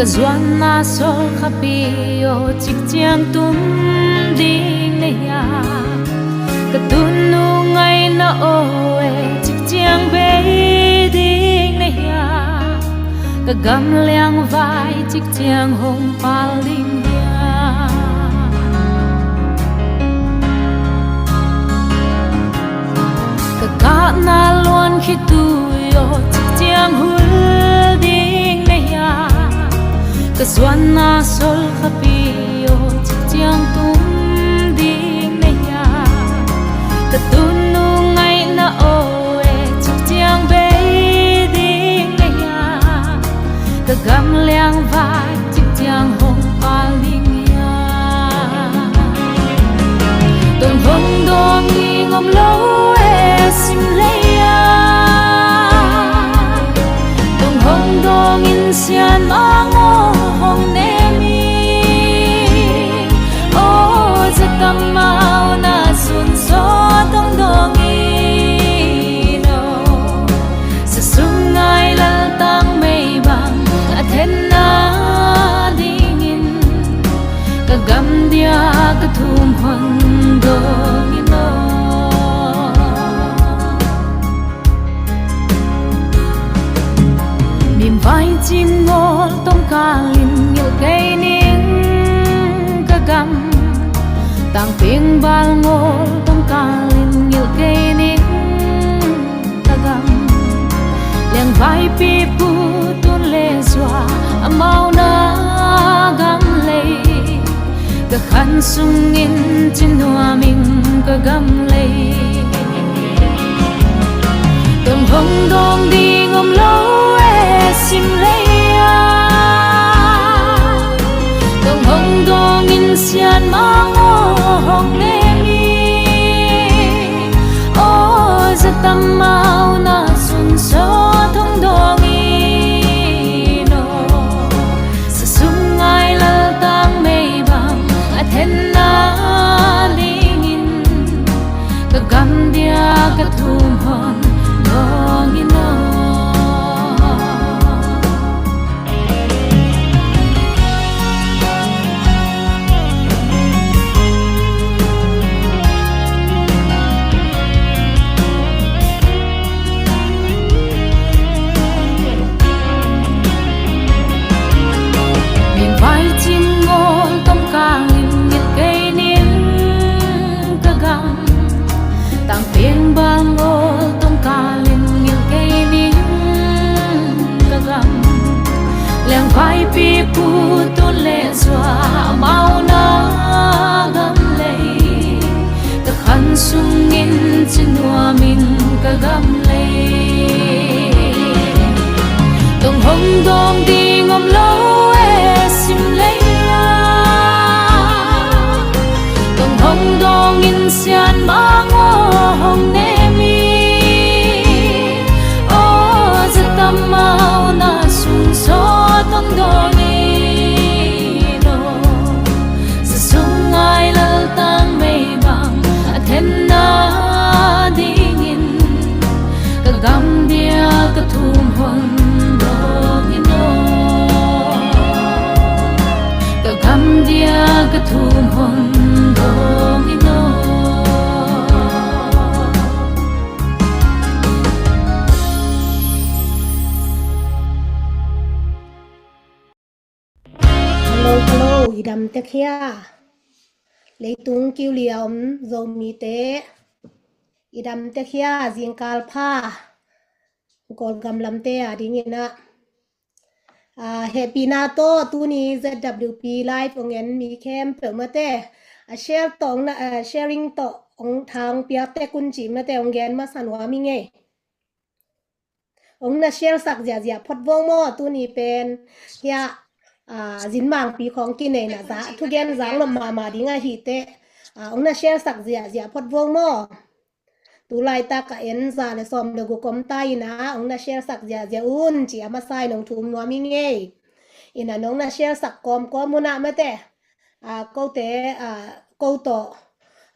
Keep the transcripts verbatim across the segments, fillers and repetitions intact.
Ka zuanna sawlkhapi aw, cik ciang tum ding na hiam? Ka tunnu ngaihna aw e, cik ciang bei ding na hiam? Ka gam liangvai cik ciang hong pal ding hiam? Ka kahna luan khitui aw, cik ciang hul ding na hiam? Ka zuanna sawlkhapi aw, cik ciang tum ding na hiam? Ka tunnu ngaihna aw e, cik ciang bei ding na hiam? Ka gam liangvai cik ciang hong pal ding hiam? Tong hong dawng ding om lo e, sim lei ah. Tong hong dawng in sianmang aw hong nem hi. Aw, za tam mau na sun sawt hong dawng in aw. Sa sung ngai laltang mei bang a thenna dingin ka gam dia ka thum hon dawng in aw. Mim vai cim ngawl tawmkal in ngilh kei ning ka gam. Tangpiang bal ngawl tawmkal in ngilh kei ning ka gam. Liangvaipi pu tun le zua amau na gam lei. Ka khan sungin ci nuam ing ka gam lei. Tong hong dawng ding om lo e, sim lei ah. Tong hong dawng in sianmang aw hong nem hi. Aw, za tam mau na sun sawt hong dawng in aw. Sa sung ngai laltang mei bang a thenna dingin ka gam dia ka thum hon dawng in aw. Mim vai cim ngawl tawmkal in ngilh kei ning ka gam. Tangpiang bal ngawl tawmkal in ngilh kei ning ka gam. Liangvaipi pu tun le zua amau na gam lei. Ka khan sungin ci nuam ing ka gam lei. Tong hong dawng ding om lo e, sim lei ah. Tong hong dawng in sianmang aw hong nem hi. Aw, za tam mau na sun sawt hong dawng in aw. Sa sung ngai laltang mei bang a thenna dingin ka gam dia ka thum hon dawng in aw. Ka gam dia ka thum hon dawng in aw. Hello, hello, i dam tek hia? Leitung kiu lia om Zomite i dam tek hia? Zingkal pha, Kawlgam lamte a dingin ah, ah, hehpihna tawh tuni Z W P live ong en mi khempeuh mate, a share tawh ong na, ah, sharing tawh ong thang piak tek un cih mate ong gen masa nuam ing ei. Ong na share sak ziahziah phot vong maw, tuni pen hia, ah, zinmangpi khawng kineihna za, thugen zang lom mahmah ding ahih teh, ah, ong na share sak ziahziah phot vong maw. Tu laitak a en za le sawm le guk om ta in ah, ong na share sak ziahziah un ci a masa in ong thum nuam ing ei. In ah nong na share sak kawmkawm un ah mate, ah, kote, ah, ko tawh,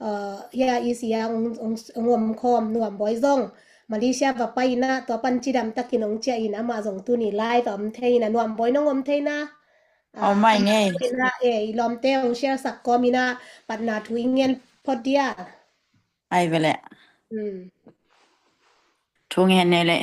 ah, hia i sia ong, ong, ong om khawm Nuam Bawi zong Malaysia va pai in ah, tua pan cidam takin ong ciah in ah, amah zong tuni live a om thei in ah, Nuam Bawi nong om thei na, Om mai ngei. Ina, eh, i lawmte hong share sak kawm ina, patna thu i ngen phot dia. Ai vele. Hmm. Thu ngen ne le.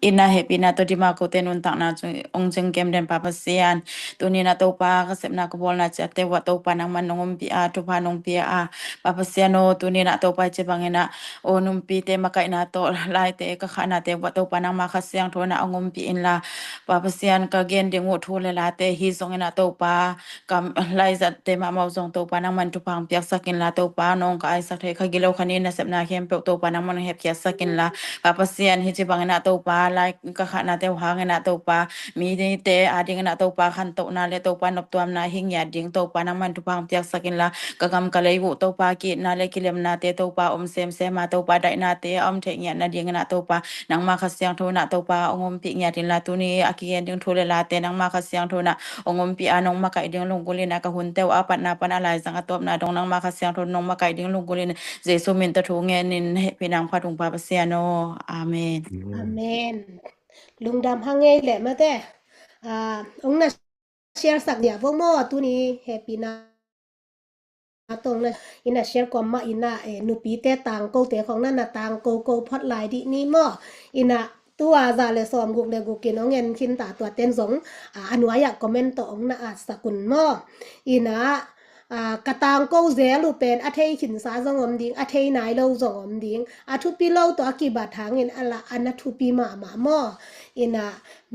Ina hehpihna tawh dima kote nuntakna cu ong cing kem den Pa Pasian. Tuni na Topa ka sepna ka bawlna ciatte uah Topa nangman nong ompih a, thupha nong pia a. Pa Pasian aw, tuni na Topa ci bangin a, aw numpite makaihna tawh laite ka khahnate uah Topa nangma Kha Siangtho na ong ompih inla. Pa Pasian ka gen ding uh thu le late hi zongin a Topa, ka laizatte mahmah uh zong Topa nangman thupha hong piaksak inla Topa, nong ka aisak thei kha gilo kha ni nasepna khempeuh Topa nangman hong hepkhiatsak inla. Pa Pasian hi ci bangin a Topa lai ka khahnate uh hangin a Topa, mite adingin a Topa khantohna le Topa noptuamna hi ngiat ding Topa nangman thupha hong piaksak inla, ka gam ka lei uh Topa ki-itna le kilemnate Topa om semsem a Topa daihnate a om theih ngiat nadingin a Topa nangma Kha Siangtho na Topa ong ompih ngiat inla tuni a kigen ding thu le late nangma Kha Siangtho na ong ompih a nong makaih ding lunggulh in a ka hunte uh a patna pan a laizang a tawpna dong nangma Kha Siangtho nong makaih ding lunggulh in Jesu min tawh thu ngenin hehpihna hong phat ung Pa Pasian aw. Amen. Amen. Lungdam hang ei le mate. Ah, ong na share sak dia vo maw tuni hehpihna tawh ong na, ina share kawm mah ina, eh, nupite tangkote khong na na tangko ko phot lai dih ni maw. Ina tua za le sawm guk le guk in ong en khin ta tua ten zong, ah, a nuai ah comment tawh ong na at sak un maw. Ina, ah, ka tangko zel uh pen a thei khinsa zong om ding, a thei nai lo zong om ding. A thupi lo tawh a kibat hangin a la a na thupi mahmah maw. Ina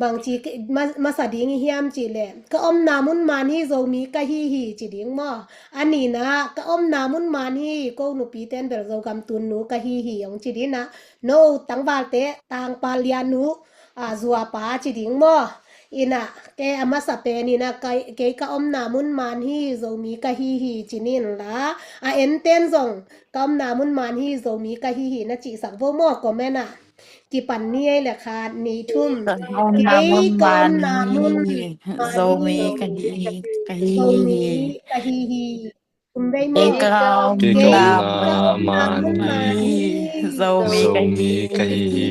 bangci ke-, ma-, masa ding i hiam cih leh, ka omna mun man hi Zomi ka hi hi ci ding maw. A nihna, ka omna mun man hi ko nupite in bel Zogam tunnu ka hi hi ong ci ding ina, no tangvalte tangpa lian uh, ah, zuapa ci ding maw. Ina, kei a masa pen ina, kei, kei ka omna mun man hi Zomi ka hi hi ci ni inla, a enten zong ka omna mun man hi Zomi ka hi hi na cihsak vo maw comment ah. Kipan ni ei le khat ni thum. Kei ka omna mun man hi Zomi ka hi hi, ka hi hi. Zomi ka hi hi. Thum vei maw. Kei ka omna mun man hi Zomi ka hi hi.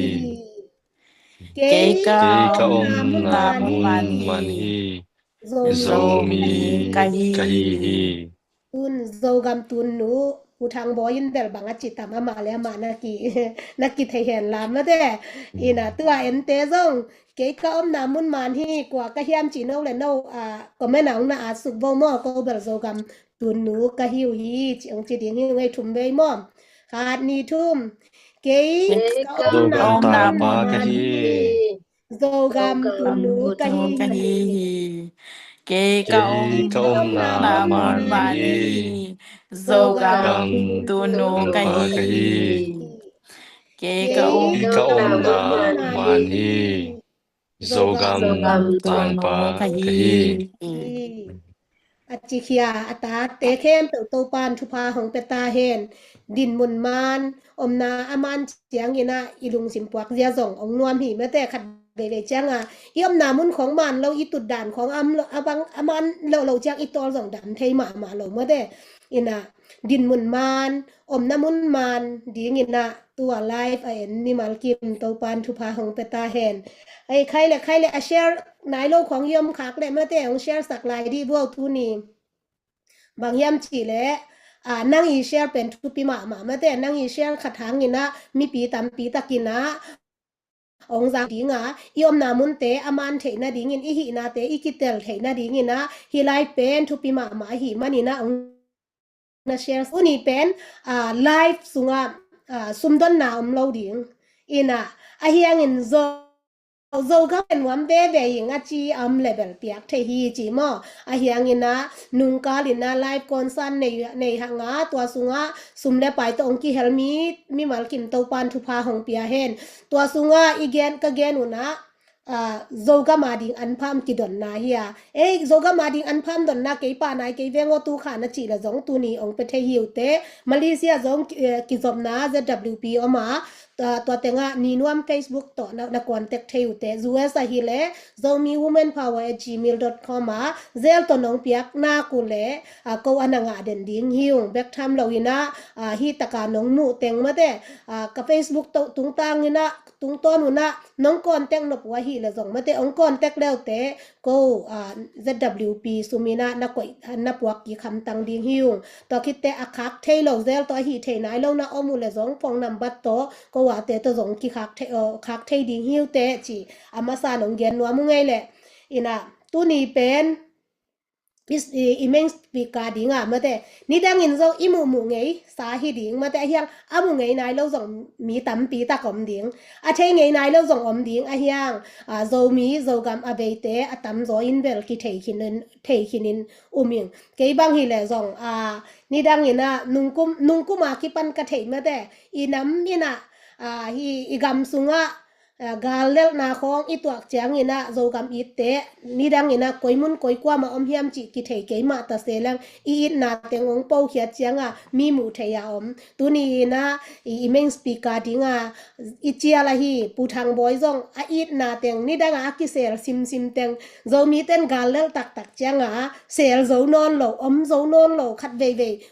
Kei ka omna mun man hi Zomi ka hi hi. Tun Zogam tunnu U Thang Bawi in bel bang a ci tam amah le amah na ki, na kithei hen la mate. Ina tua ente zong kei ka omna mun man hi kua ka hiam ci no le no, ah, comment ah ong na at suk vo maw ko bel Zogam tunnu ka hi uh hi ci ong ci ding hi ung ei thum vei maw. Khat ni thum. Kei ka omna mun man hi Zogam tunnu ka hi hi. Kei ka omna mun man hi Zogam tunnu ka hi hi. Kei ka omna mun man hi Zogam tangpa ka hi hi. A cikhia a tate khempeuh Topan thupha hong pia ta hen. Dinmun man omna a man ciangin ah i lungsim puak zia zong ong nuam hi mate khat veivei cianga i omna mun khong man lo i tutdan khong am lo, a bang a man lo lo ciang i tawl zong dam thei mahmah lo mate. Ina dinmun man omna mun man dingin ah tua live a en mimal kim Topan thupha hong pia ta hen. Ei khai le khai le a share nai lo khong i om khak le mate hong share sak lai dih buau tuni. Bang hiam cih le, ah, nang i share pen thupi mahmah mate nang i share khat hangin ah mipi tampi takin ah ong zang dinga i omna munte a man theih nadingin i hihnate i kitel theih nadingin ah hi lai pen thupi mahmah ahi manin ah ong na share. Tuni pen, ah, live sungah, ah, sumdonna om lo ding. Ina, ahiangin Zo, Zogam nuam veve ing a ci a om le bel piak thei hi ci maw. Ahiangin ah nungkal in ah live concert nei, nei hanga tua sungah sum le pai tawh ong kihel mi, mimal kim Topan thupha hong pia hen. Tua sungah i gen ka gen un ah, ah, Zogam a ding an pham kidonna hi a. Ei, Zogam a ding an pham donna kei pa nai kei veng aw tu kha na cih la zong tuni ong pe thei hi uh te. Malaysia zong ki, eh, kizopna Z W P om a. tua tengah Ni Nuam Facebook tawh na contact thei uh teh, U S ahih leh Zomi Women Power at gmail dot com ah zel tawh nong piak nak uh leh ko a na ngah den ding hi ung. Bek tham lo in ah hih taka nong muh teng mate, ka Facebook tawh tungtang in ah, tungtawn un ah nong contact nop uh ahih leh zong mate, hong contact le uh teh ko Z W P sum in ah na koih, na puak kik hamtang ding hi ung. Tua khit teh a khak thei lo zel tawh, a hih thei nai lo na om uh leh zong phone number tawh ko a te tawh zong kikhak thei, khak thei ding hi uh teh ci a masa nong gen nuam uh ngei leh. In ah tuni pen i main speaker ding ah mate, nidang in zong i muhmuh ngei sa hi ding mate, ahi hang a muh ngei nai lo zong mi tampi tak om ding, a thei ngei nai lo zong om ding, ahi hang Zomi Zogam a veite a tamzaw in bel kithei khin in, thei khin in um ing. Kei bang hi leh zong nidang in ah nungkum, nungkum a kipan ka theih mate, i nam in ah hih i gam sungah gal lelhna khawng i tuak ciangin ah Zogam itte nidang in ah koi mun koi kuamah om hiam cih kithei kei mah ta se leng, i itna teng hong pokhiat ciangah mi muh thei a om. Tuni in ah i main speaker ding ah i cial ahi Pu Thang Bawi zong a itna teng nidang ah a kisel simsim teng, Zomi ten gal lelh taktak ciangah sel zo nawn lo, om zo nawn lo, khat veivei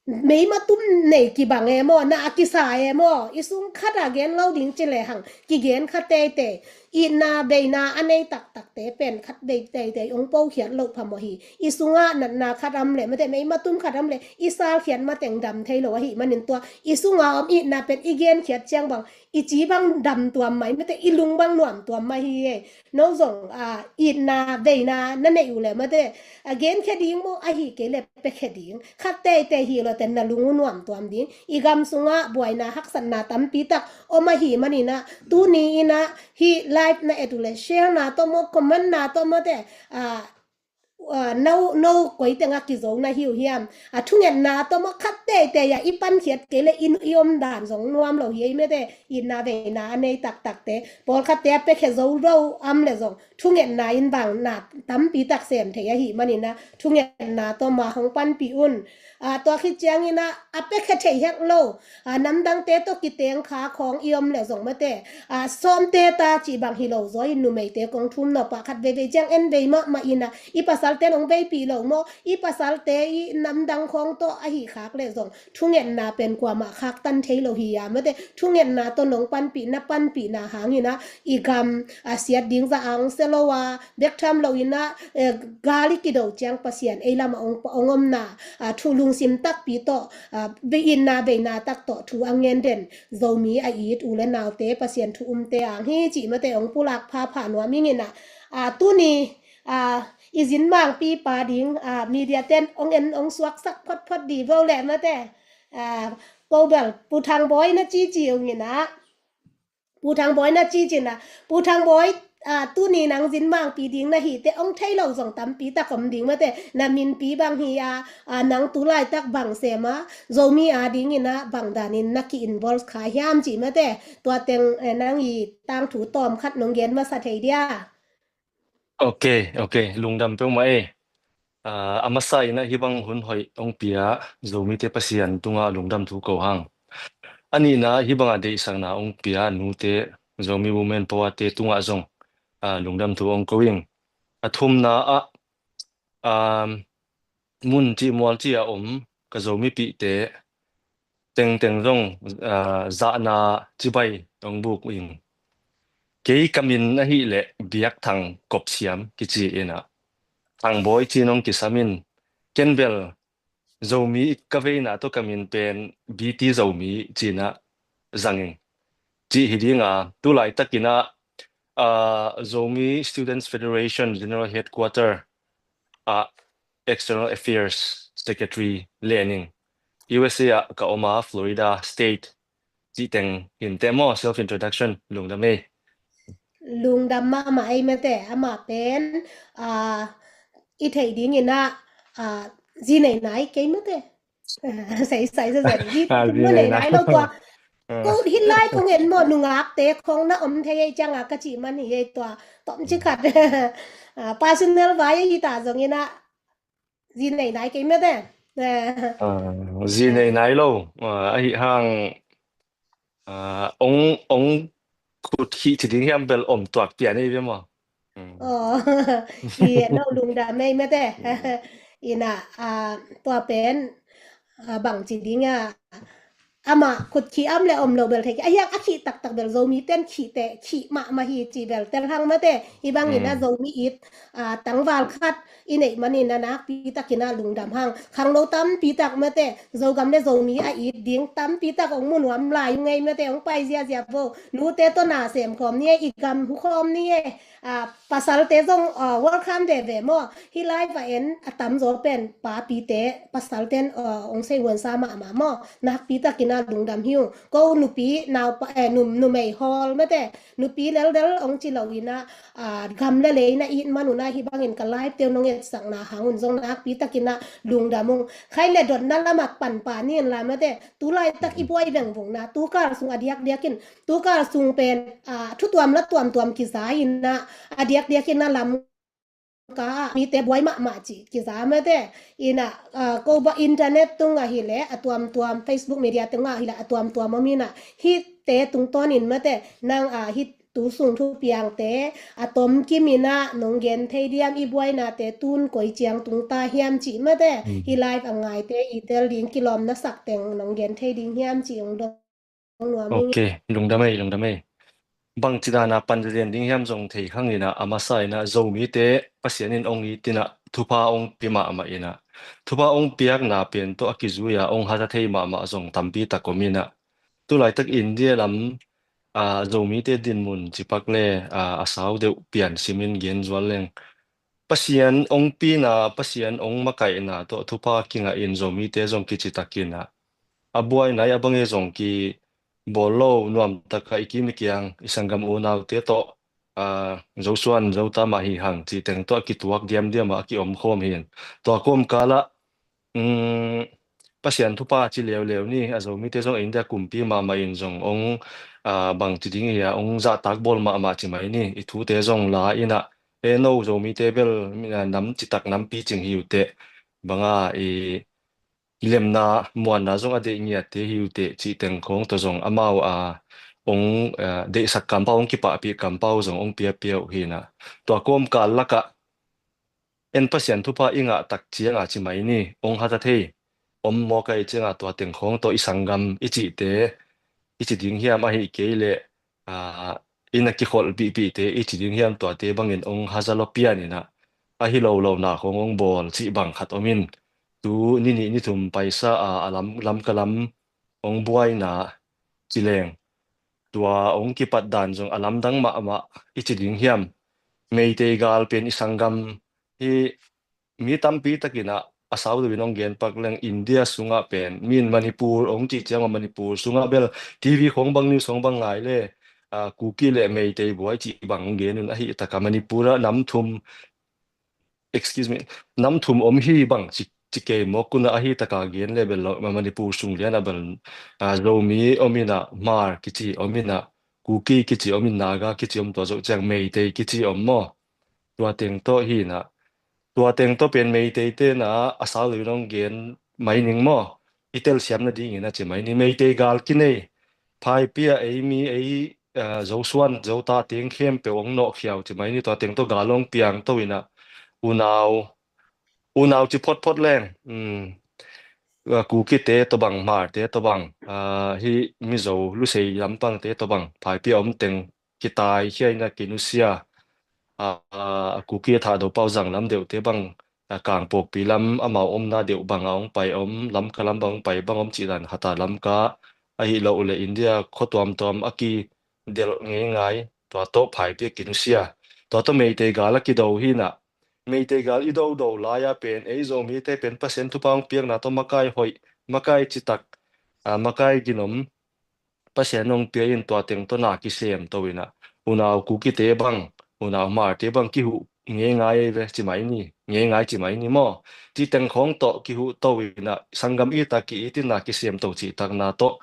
meimatum nei kibang e maw, na a kisa e maw, i sung khat a gen lo ding ci lehang kigen kha teitei. Itna veina a nei taktakte pen khat vei teitei hong pokhiat loh phamawh hi. I sungah natna khat om leh mate, meimatum khat om leh i salkhiat mateng dam thei lo ahih manin tua i sunga om itna pen i genkhiat ciang bang i ci bang dam tuam mai mate, i lung bang nuam tuam mai hi e. No zong itna veina na neih uh leh mate, a genkhia ding maw, ahi kei leh piakhia ding, khat teitei hi lo teh na lung uh nuam tuam ding. I gam sungah buaina haksatna tampi tak om ahih manin ah, tuni in ah hih live na et uh leh share na tawh maw, comment na tawh mate, no, no koi tengah kizo na hi uh hiam? A thungetna tawh maw, khat teitei ah i pankhiat kei leh i, i om dan zong nuam lo hi ei mate. Itna veina a nei taktakte, pawlkhatte a piakhia zo lo om leh zong thungetna in bang na tampi tak sem thei ahih manin ah thungetna tawh mah hong panpih un. Tua khit ciangin ah a piakhia thei hek lo, namdangte tawh kiteng kha khawng i om leh zong mate, sawmte ta cih bang hi lo zaw in numeite kong thum nop ah khat veivei ciang en vei mahmah in ah, i pasalte in hong veipih lo maw, i pasalte i namdang khawng tawh ahi khak leh zong thungetna pen kuamah khaktan thei lo hi a mate, thungetna tawh nong panpih, na panpihna hangin ah i gam a siat ding zah a hong sia lo a, bek tham lo in ah gal i kido ciang Pasian ei lamah hong, hong omna thu lungsim takpi tawh, itna veina tak tawh thu a ngen den Zomi a it u leh naute, Pasian thu umte ang hi cih mate hong pulak phapha nuam ing in ah, tuni i zinmangpipa ding media ten hong en hong suaksak photphot di vo leh mate. Ko bel Pu Thang Bawi na cici ung in ah, Pu Thang Bawi na cici in ah, Pu Thang Bawi, tuni nang zinmangpi ding na hi teh hong thei lo zong tampi tak om ding mate, na minpi bang hi a, nang tu laitak bang sem a, Zomi a dingin ah bang danin na ki-involve kha hiam cih mate, tua teng nang i tangthu tawm khat nong gen masa thei dia? Ok, ok. Lungdam peuhmah e. A masa in ah hih bang hun hoih hong pia Zomite Pasian tungah lungdam thu ko hang. A nihna, hih bangah deihsakna hong pia nute, Zomi Women Power te tungah zong lungdam thu hong ko ing. A thumna ah, mun cih mual cih a om ka Zomipihte tengteng zong zahna cibai hong buk ing. Kei ka min ahih leh Biak Thang Kop Siam kici in ah, Thang Bawi ci-in hong kisam in, ken bel Zomi ka veina tawh ka min pen B T Zomi ci-in ah zang ing. Cih hi ding a, tu laitakin ah Zomi Students Federation General Headquarter ah External Affairs Secretary len ing. U S A ah ka om a, Florida State cih teng hi inteh maw, self introduction. Lungdam ei. Lungdam mahmah ei mate, amah pen i theih dingin ah zi nei nai kei mate. Sai sai sai sai. Zi nei nai lo tua. Ko hih lai kong en maw, nungakte khawng na om thei ei ciangah ka cih man hi ei tua. Tom ci khat. Personal vai ahi ta zongin ah zi nei nai kei mate. Zi nei nai lo. Ahi hang Ah, ong, ong khut khih ci ding hiam bel om tuak pian ei ve maw? Mm. Oh, i no lungdam ei mate. Mm. Ina, ah, tua pen, ah, bang ci ding a, ama khut khih am le om lo bel thei ki. A hiang a khih taktak bel Zomi ten khih te, khih mahmah hi ci bel tel hang mate. Hi bangin a Mm. Zomi it, ah, tangval khat i neih manin a nakpi takin a lungdam hang. Khangno tampi tak mate, Zogam le Zomi a it ding tampi tak ong mu nuam lai ung ei mate, ong pai ziazia vo. Nute tawh na sem khawm ni ei, i gam hu khawm ni ei. Ah, pasalte zong, ah, welcome veve maw. Hih live a en a tamzaw pen papite, pasalten, ah, ong sei huansa mahmah maw. Nakpi takin a lungdam hi ung. Ko nupi, naupa, eh, num-, numei hawl mate. Nupi leldel ong ci lo ina, ah, gam le lei na it man un a hi bangin ka live te uh nong etsakna hang un zong nakpi takin a lungdam ung. Khai le dotna lam a panpa ni in la mate. Tu laitak i buai vengvungna, tu kal sung a diakdiakin, tu kal sung pen, ah, thu tuam la tuamtuam kiza ina, a diakdiakin a lam ka mite buai mahmah ci kiza mate. Ina, ah, ko ba internet tung a hi le a tuamtuam, Facebook media tung a hi le a tuamtuam om ina, hihte tungtawnin mate, nang, ah, hih tu sung thupiangte a tomkim ina nong gen thei diam, i buainate tun koi ciang tung ta hiam ci mate. Mm. Hih live a ngaite i tel ding kilawmna sak teng nong gen thei ding hiam ci ong dong nuam ing. Ok, lungdam ei, lungdam ei. Bang ci dana pan lian ding hiam zong thei khang ina, a masa ina Zomite Pasian in ong it ina thupha ong pia mahmah ina. Thupha ong piakna pen tawh a kizui a ong haza thei mahmah zong tampi tak om ina. Tu laitak India lam, ah, Zomite dinmun cipak le, ah, a sau deuh pian simin gen zual leng. Pasian ong pina, Pasian ong makaihna tawh thupha kingah in Zomite zong kici takin a, a buaina i a bange zong ki bawl lo nuam taka i kim i kiang i sanggam unaute tawh, ah, Zosuan Zota mah hi hang ci teng tawh a kituak diamdiam a, a kiom khawm hin. Tua kawmkal ah, mm, Pasian thupha ci leuleu ni, a Zomite zong India kumpi mahmah in zong ong, ah, bang ci ding hia, ong zahtak bawl mahmah ci mai ni, i thute zong la ina, e no Zomite bel, ah, nam citak nampi cing hi uh teh, banga i lemna muanna zong a deih ngiatte hi uh teh, cih teng khawng tawh zong amau a ong, ah, deihsak kampau, ong kipahpih kampau zong ong piapia uh hi ina. Tua kawmkal lakah en Pasian thupha i ngah tak cianga ci mai ni, ong haza thei om mawk a, i cianga tua teng khawng tawh i sanggam i cihte, i ci ding hiam ahi kei leh, ah, i na kikholhpihpihte i ci ding hiam, tuate bangin ong haza lo pian ina, ahi lo lona khawng ong bawl cih bang khat om in. Tu ni nih ni thum paisa a, a lam, Lamka lam ong buaina ci leng, tua ong kipat dan zong a lamdang mahmah i ci ding hiam. Meitei gal pen i sanggam hi, mi tampi takin a, a sau deuhin ong gen pak leng India sungah pen, min Manipur ong cih ciang a Manipur sungah bel TV khawng bang, news khawng bang ngai le, ah, Kuki le Meitei buai cih bang ong gen un, ahi taka Manipur ah nam thum, excuse me, nam thum om hi bang ci, ci kei mawk un a, ahi taka gen le bel lo, Ma-, Manipur sung lian a bel, ah, Zomi om ina, Hmar kici om ina, Kuki kici om in, Naga kici om, tua zoh ciang Meitei kici om maw. Tua teng tawh hi ina, tua teng tawh pen Meitei te na a sau deuhin ong gen mai ning maw. I telsiam nadingin a ci mai ni, Meitei gal kinei, Phaipia ei mi ei, eh, Zosuan Zota teng khempeuh ong nawhkhiau ci mai ni, tua teng tawh gal ong piang to ina, unau, unau ci photphot leng, mm, ah, Kukite tawh bang, Hmarte tawh bang, ah, hi Mizo Lusei lampangte tawh bang, Phaipia om teng kitaikhia ina kinusia, ah, ah, Kuki a Thadou pau zang lam deuhte bang, ah, Kangpokpi lam amau omna deuh bang a ong pai om, Lamka lam bang ong pai bang om cih dan khata, Lamka ahi lo le India khua tuamtuam a kidelh ngeingai, tua tawh Phaipia kinusia. Tua tawh Meitei gal a kido hi ina, Meitei gal i dodo lai-a pen ei Zomite pen Pasian thupha ong piakna tawh makai hoih, makai citak, ah, makai ginom Pasian ong pia in, tua teng tawh na kisem to ina, unau Kukite bang, unau Hmarte bang kihuh ngeingai ve ci mai ni, ngeingai ci mai ni maw. Cih teng khawng tawh kihuh to ina, sanggam ita ki-it ina kisem to cih takna tawh,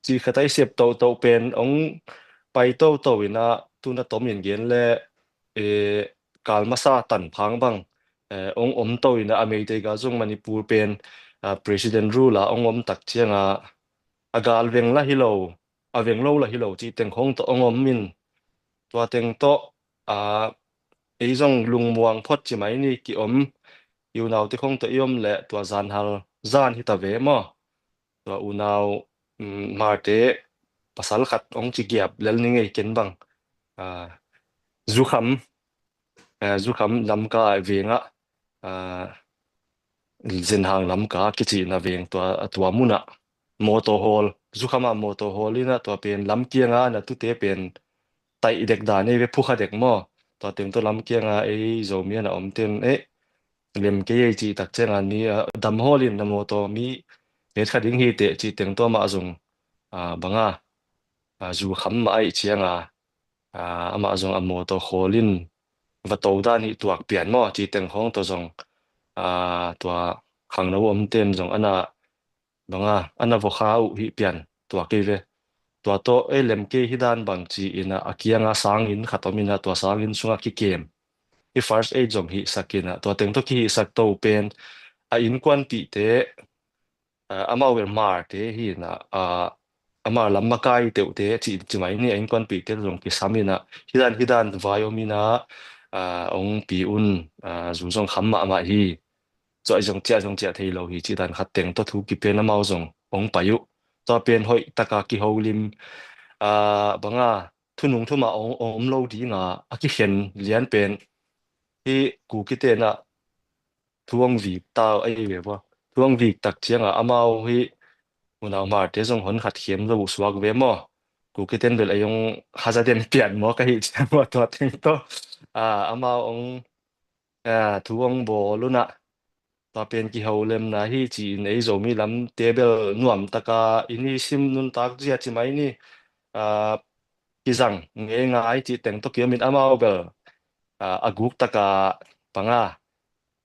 cih khata i sep toto pen ong pai toto ina, tuna tomin gen le, eh, kal masa tanphang bang, eh, ong om to ina, a Meitei gal zong Manipur pen, ah, President rule a ong om tak cianga, a gal veng la hi lo, a veng lo lah hi lo cih teng khong tawh ong om in, tua teng tawh, aa, ei zong lungmuang phot ci mai ni, ki om, i unaute khong tawh i om leh tua zan hal zan hi ta ve maw? Tua unau, um, Hmarte pasal khat ong ci giap lel ni ngei ken bang. Aa, Zukham, aa, Zukham Lamka vengah, aa, Zenhang Lamka kici na veng tua, tua munah mawtaw hawl, Zukhama mawtaw hawl inah tua pen lam kianga na tute pen taih dek dan ei ve, phukha dek maw? Tua teng tawh lam kianga ei Zomi a na om ten, eh, lem kei ei cih tak cianga ni, ah, dam hawl in na mawtaw mi het kha ding hi teh cih teng tawh amah zong, ah, banga, ah, Zukham mah aih cianga, ah, amah zong a mawtaw hawl in va to dan hi tuak pian maw? Cih teng khong tawh zong, ah, tua khangno om ten zong ana banga ana vokha uh hi pian tua kei ve. Tua tawh ei lem kei hi dan bang ci inah a kianga sangin khat om inah tua sangin sungah kikem. I first aid zong hihsak inah tua teng tawh kihihsak to pen a innkuanpihte, ah, amau vel Hmarte hi inah, ah, amau lam makai teuhte ci, ci mai ni a innkuanpihte zong kisam inah hi dan hi dan vai om inah, ah, ong pi un, ah, zu zong kham mahmah hi. Cuai zong ciah zong ciah thei lo hi cih dan khat teng tawh thu kipen amau zong ong pai uh. Tua pen hoih taka kiholim, ah, banga thunung thuma ong, ong om lo dinga a kikhen lian pen hi Kuki tenah thu ong vik tau ahi ve bua. Thu ong vik tak cianga amau hi unau Hmarte zong hon khat khem lo uh suak ve maw? Kuki ten bel ei ong haza den pian maw ka hi ciang maw tua teng tawh, ah, amau ong, ah, thu ong bawl unah tua pen kiholemna hi ci-in ei Zomi lamte bel nuam taka i nisim nuntak zia ci mai ni, ah, kizang ngeingai cih teng tawh kiomin amau bel, ah, a guk taka panga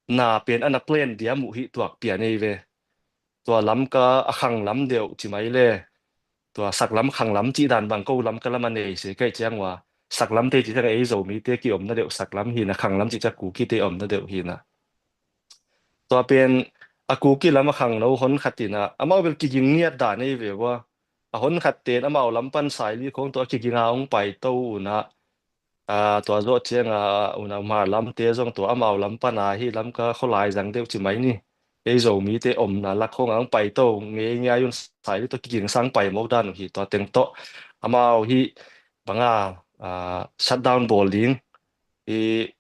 na pen ana plan diam uh hi tuak pian ei ve. Tua Lamka a khang lam deuh ci mai le tua saklam khanglam cih dan bang ko Lamka lam a nei se kaih ciang ua saklam te ci ciang ei Zomite kiomna deuh saklam hina, khanglam ci ciang Kukite omna deuh hina. Tua pen a Kuki lam a khangno hon khat ina amau bel kiging ngiat dan ei ve ua. A hon khat ten amau lam pan Saili khong tua kiginga ong pai to una, a, tua zawh cianga unau Hmar lamte zong tua amau lam pana hi Lamka khualai zang deuh ci mai ni. Ei Zomite omna lak khong ang pai to ngei ngiai un Saili tawh kiging sang pai mawk dan uh hi. Tua teng tawh amau hi banga, a, shutdown bawl ding i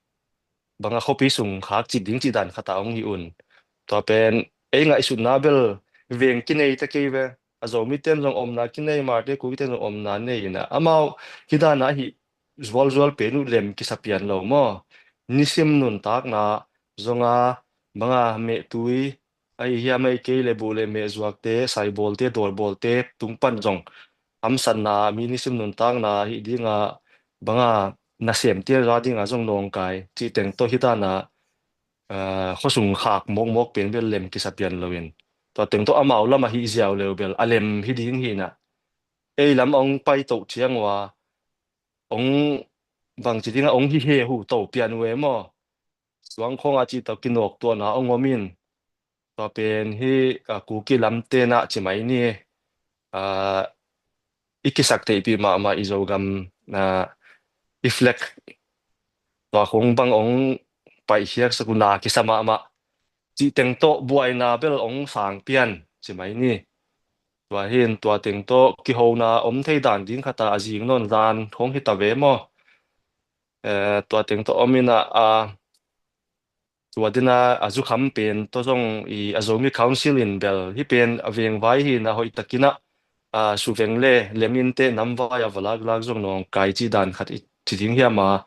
banga khuapi sung khak cip ding cih dan khata ong hi un. Tua pen ei ngaihsutna bel veng kinei ta kei ve. A Zomite zong omna kinei, Hmarte Kukite zong omna nei ina amau hi dana hi zualzual pen uh lem kisa pian lo maw? Nisim nuntakna zonga banga mehtui ahi hiam ahi kei le buh le meh zuakte, saibawlte, dawlbawlte tung pan zong hamsatna mi nisim nuntakna hi dinga banga nasemte za dinga zong nawngkai cih teng tawh hi dana, a, khuasung khak mawkmawk pen bel lem kisa pian loin tua teng tawh amau lam ahi ziau leu bel a lem hi ding hina. Ei lam ong pai toh ciang ua ong bangci dinga ong hi he hu to pian uh e maw? Suang khonga ci tawh kinawk tuahna ong om in tua pen hi, a, Kuki lamte na ci mai ni, a, i kisak theihpih mahmah i Zogam, a, i flag tua khong bang ong paihkhiak sak una kisa mahmah cih teng tawh buaina bel ong sang pian ci mai ni. Tua hin tua teng tawh kihona om thei dan ding khata a zing nawn zan khong hi ta ve maw? Eh, tua teng tawh om ina, a, tua dina a zukham pen tawh zong i a Zomi Council in bel hi pen a veng vai hina hoih takina, a, suveng le lem inte nam vai a va laklak zong nawngkai ci dan khat i ci ding hiam a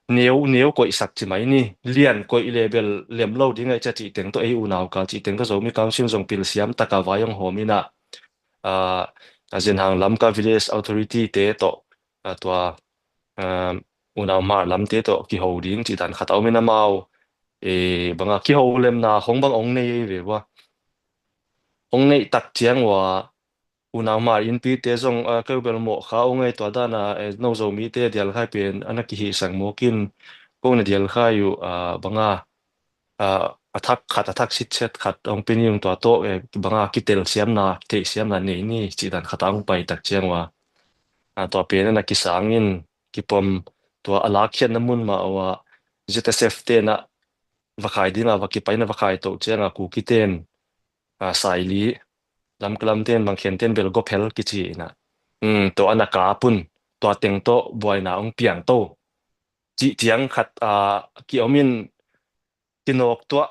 neu, neu koihsak ci mai ni, lian koih le bel lem lo ding ahi cia cih teng tawh ei unau kal cih teng tawh Zomi Council zong pilsiam taka vai ong hawm ina, a, a Zenhang Lamka Village Authority te tawh, a, tua, a, unau Hmar lamte tawh kiho ding cih dan khat a om in amau, e, banga kiho lemna khong bang ong nei ve ua. Ong neih tak ciang ua unau Hmar innpite zong, a, keu bel mawh kha ong ei tua dana, e, no Zomite dialkhai pen ana kihihsak mawkin ko na dialkhai uh, a, banga a, a thak khat, a thak sitset khat ong pe ni ung tua tawh, e, banga kitelsiamna, theihsiamna nei ni cih dan khat a ong pai tak ciang ua. A, tua pen a na kisangin kipom, tua a lakkhiatna mun mah uh ah Z S F tenah va khai dingah va kipaina va khai toh ciangah Kuki ten, a, Saili, Lamka lam ten, Bangkhen ten bel gawphel kici inah, um, tua a na kap un, tua teng tawh buaina hong piang to. Cih ciang khat, a, ki-om in kinawk tuah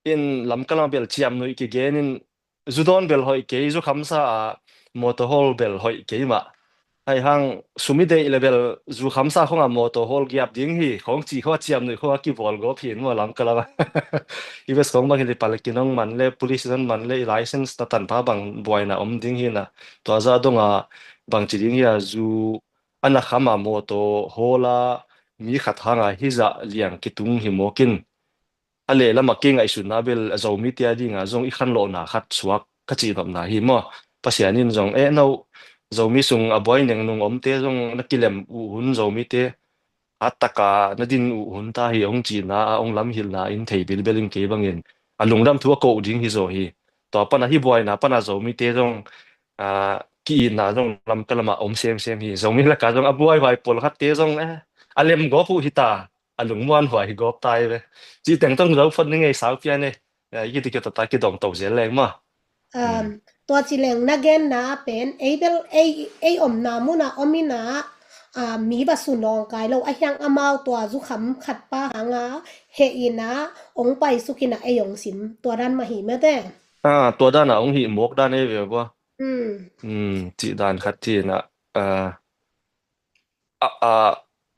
in Lamka lam bel ciamnuih kigen in, zu dawn bel hoih kei, zu khamsa a motor hawl bel hoih kei mah. Hai hang sum i deih le bel zu khamsa khong a motor hawl giap ding hi khong ci khong a ciamnuih khong a kibawl gawp hi in maw Lamka lam. I bes khong bang hi le pal kinong man le police zon man le i license na tanpha bang buaina om ding hi na. Tua zah dong a bang ci ding hi a zu a na kham a motor hawl a mi khat hang a hizah liang kitung hi mawk in. A lehlam a kei ngaihsutna bel a Zomite a dinga zong i khanlawhna khat suak ka cihnopna hi maw. Pasian in zong, eh, no, Zomi sung a buai nengnung omte zong na kilem uh hun Zomite a taka na din uh hun ta hi hong cihna a hong lamhilhna in thei bilbel in kei bangin a lungdam thu a koh ding hi zaw hi. Tua pana hi buaina pana Zomite zong, a, ki-itna zong Lamka lama om semsem hi. Zomi laka zong a buaihuai pawlkhatte zong, eh, a lem gawp uh hi ta. A lungmuan huai hi gawp tai ve. Ci teng tong zo phot ni ngei sau pian e. Ya, i kiti kio tata kidong to zel leng ma. Um, tua ci leng na genna a pen, ei bel, ei, ei omna muna om ina, a, mi va su nawng kai lo, a hiang amau tua zu kham khat pa hanga, he ina, ong pai suk ina ei ong sim, tua dan ma hi mete. A, tua dan a ong hi mawk dan ei ve bua. Hmm. Hmm, ci dan khat ci ina, a, a, a,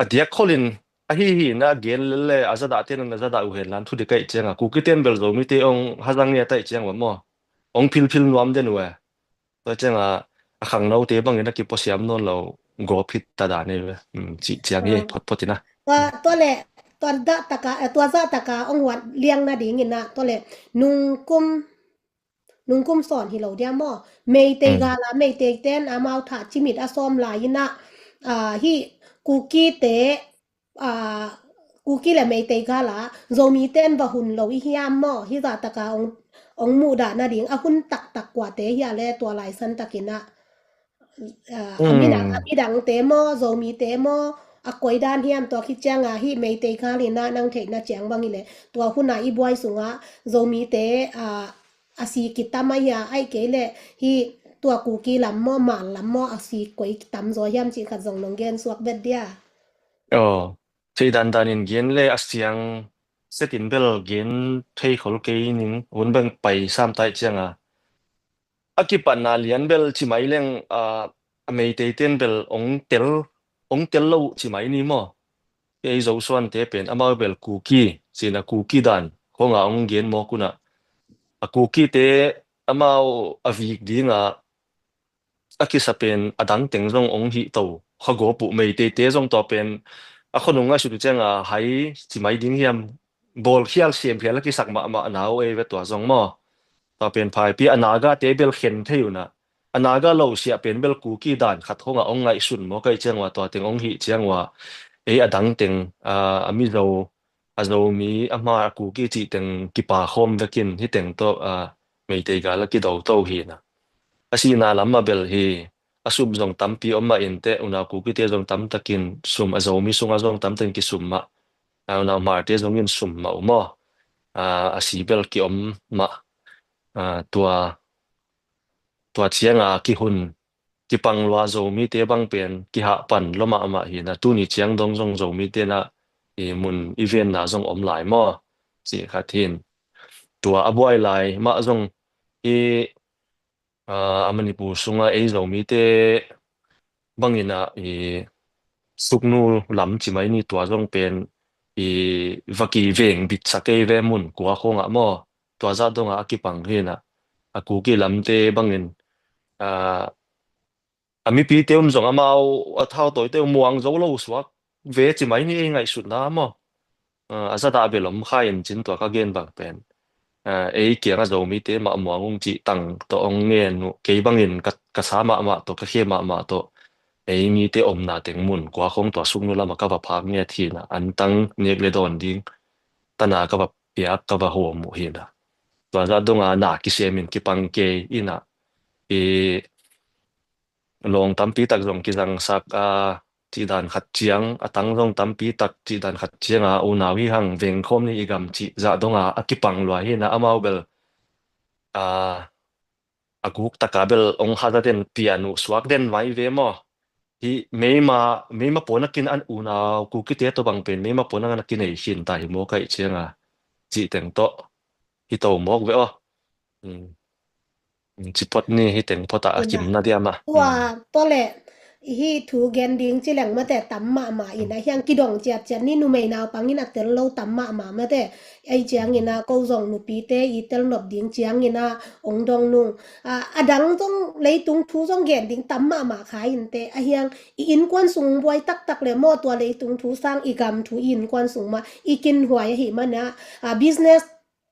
a diak kholin, a hi hi na gen lel le, a zadah ten a zadah uh hen lan thu di kaih cianga, Kuki ten bel Zomite ong hazang nge taih ciang va maw. Ong philphil nuam den uh e. Tua cianga, a khangnote bangin a kipuasiam nawn lo, gawp hit ta dan ei ve. Hmm, ci ciang hi, photphot ina. Tua, tua le, tua dah taka, eh, tua zah taka ong huat liang nading ina, tua le, nungkum, nungkum sawn hi lo dia maw. Meitei gala, Meitei ten amau thah cimit a sawm lai ina, a, hi Kukite, a, Kuki le Meitei gala, Zomi ten va hun lo i hiam maw. Hi zah taka ong, ong muh dah nading, a hun taktak kuate hi a le tua lai san takin a, a, a midang, a midangte maw, Zomite maw, a koi dan hiam tua khit cianga hi Meitei gal ina nang theihna ciang bang hi le. Tua huna i buai sunga, Zomite, a, a si kitam a hia, aih kei le hi tua Kuki lam maw, Mal lam maw, a si koi kitam zaw hiam cih khat zong nong gen suak bet dia. Aw, thei dandan in gen le a siang setin bel gen thei khol kei ning, hun beng pai sam taih cianga. A kipatna lian bel ci mai leng, a, a Meitei ten bel ong tel, ong tel lo ci mai ni maw. Ei Zosuante pen amau bel Kuki, cina Kuki dan khonga ong gen mawk una. A Kukite amau a vik dinga a kisa pen a dang teng zong ong hih to. Kha gawp uh Meiteite zong tua pen a khonung ngaihsut uh cianga hai ci mai ding hiam, bawlkhial siamkhial a kisak mahmah na uh ei ve tua zong maw. Tua pen phaipi a Nagate bel khen thei una. A Naga lo siah pen bel Kuki dan khat khonga ong ngaihsun maw kaih ciang ua tua teng ong hih ciang ua. Ei a dang teng, a, a Mizo, a Zomi, a Hmar, a Kuki cih teng kipa khawm vekin hi teng tawh, a, Meitei gal a kido to hi na. A sihna lam a bel hi, a sum zong tampi om mah in teh, unau Kukite zong tamtakin sum, a Zomi sunga zong tamtakin kisum mah. A, unau Hmarte zong in sum mah uh maw. A, a si bel kiom mah. A, tua, tua cianga kihun, kipang lua Zomite bang pen, kihah pan lua mahmah hi na, tuni ciang dong zong Zomite na, i mun i venna zong om lai maw. Cih khat hin. Tua a buai lai mah zong i, a, a Manipur sunga ei Zomite bangin a i Sugnu lam ci mai ni tua zong pen i va kiveng bitsak ei ve mun kua khongah maw. Tua zah dongah a kipang hi na. A Kuki lamte bangin, a, a mipite um zong amau a thautawite um muang zo lo suak ve ci mai ni ei ngaihsutna maw. A, a zadah bel om kha in cin tua ka gen bang pen. A, ei kianga Zomite mah muang ung cih tang tawh ong ngen uh, kei bangin ka, ka sa mahmah tawh, ka khe mahmah tawh. Ei mite omna teng mun kua khong tua Sugnu lama ka va phak nge thina, antang nek le dawn ding. Tana ka va piak, ka va hawm uh hina. Tua zah donga na kisem in kipang kei ina. I lawng tampi tak zong kizangsak a, cih dan khat ciang, a tang zong tampi tak cih dan khat ciang a, unau hi hang veng khawm ni i gam cih zah dong a, a kipang lua hi na amau bel, a, a guk taka bel ong haza den pian uh suak den mai ve maw? Hi meima, meima pawna kin an unau Kukite tawh bang pen meima pawna na kinei khin ta hi maw kaih ciang a, cih teng tawh hi to mawk ve aw. Cipot ni hi teng pota a kimna diam a. Tua, tua le hi thu gen ding ci leng mate tam mahmah in a hiang kidong ciatciat ni numei naupang in a tel lo tam mahmah mate. Ei ciangin a ko zong nupite i tel nop ding ciangin a ong dong nung. A, a dang zong leitung thu zong gen ding tam mahmah kha in te a hiang i innkuan sung buai taktak le maw tua leitung thu sang i gam thu i innkuan sung mah i kinhuai ahi mana, a, business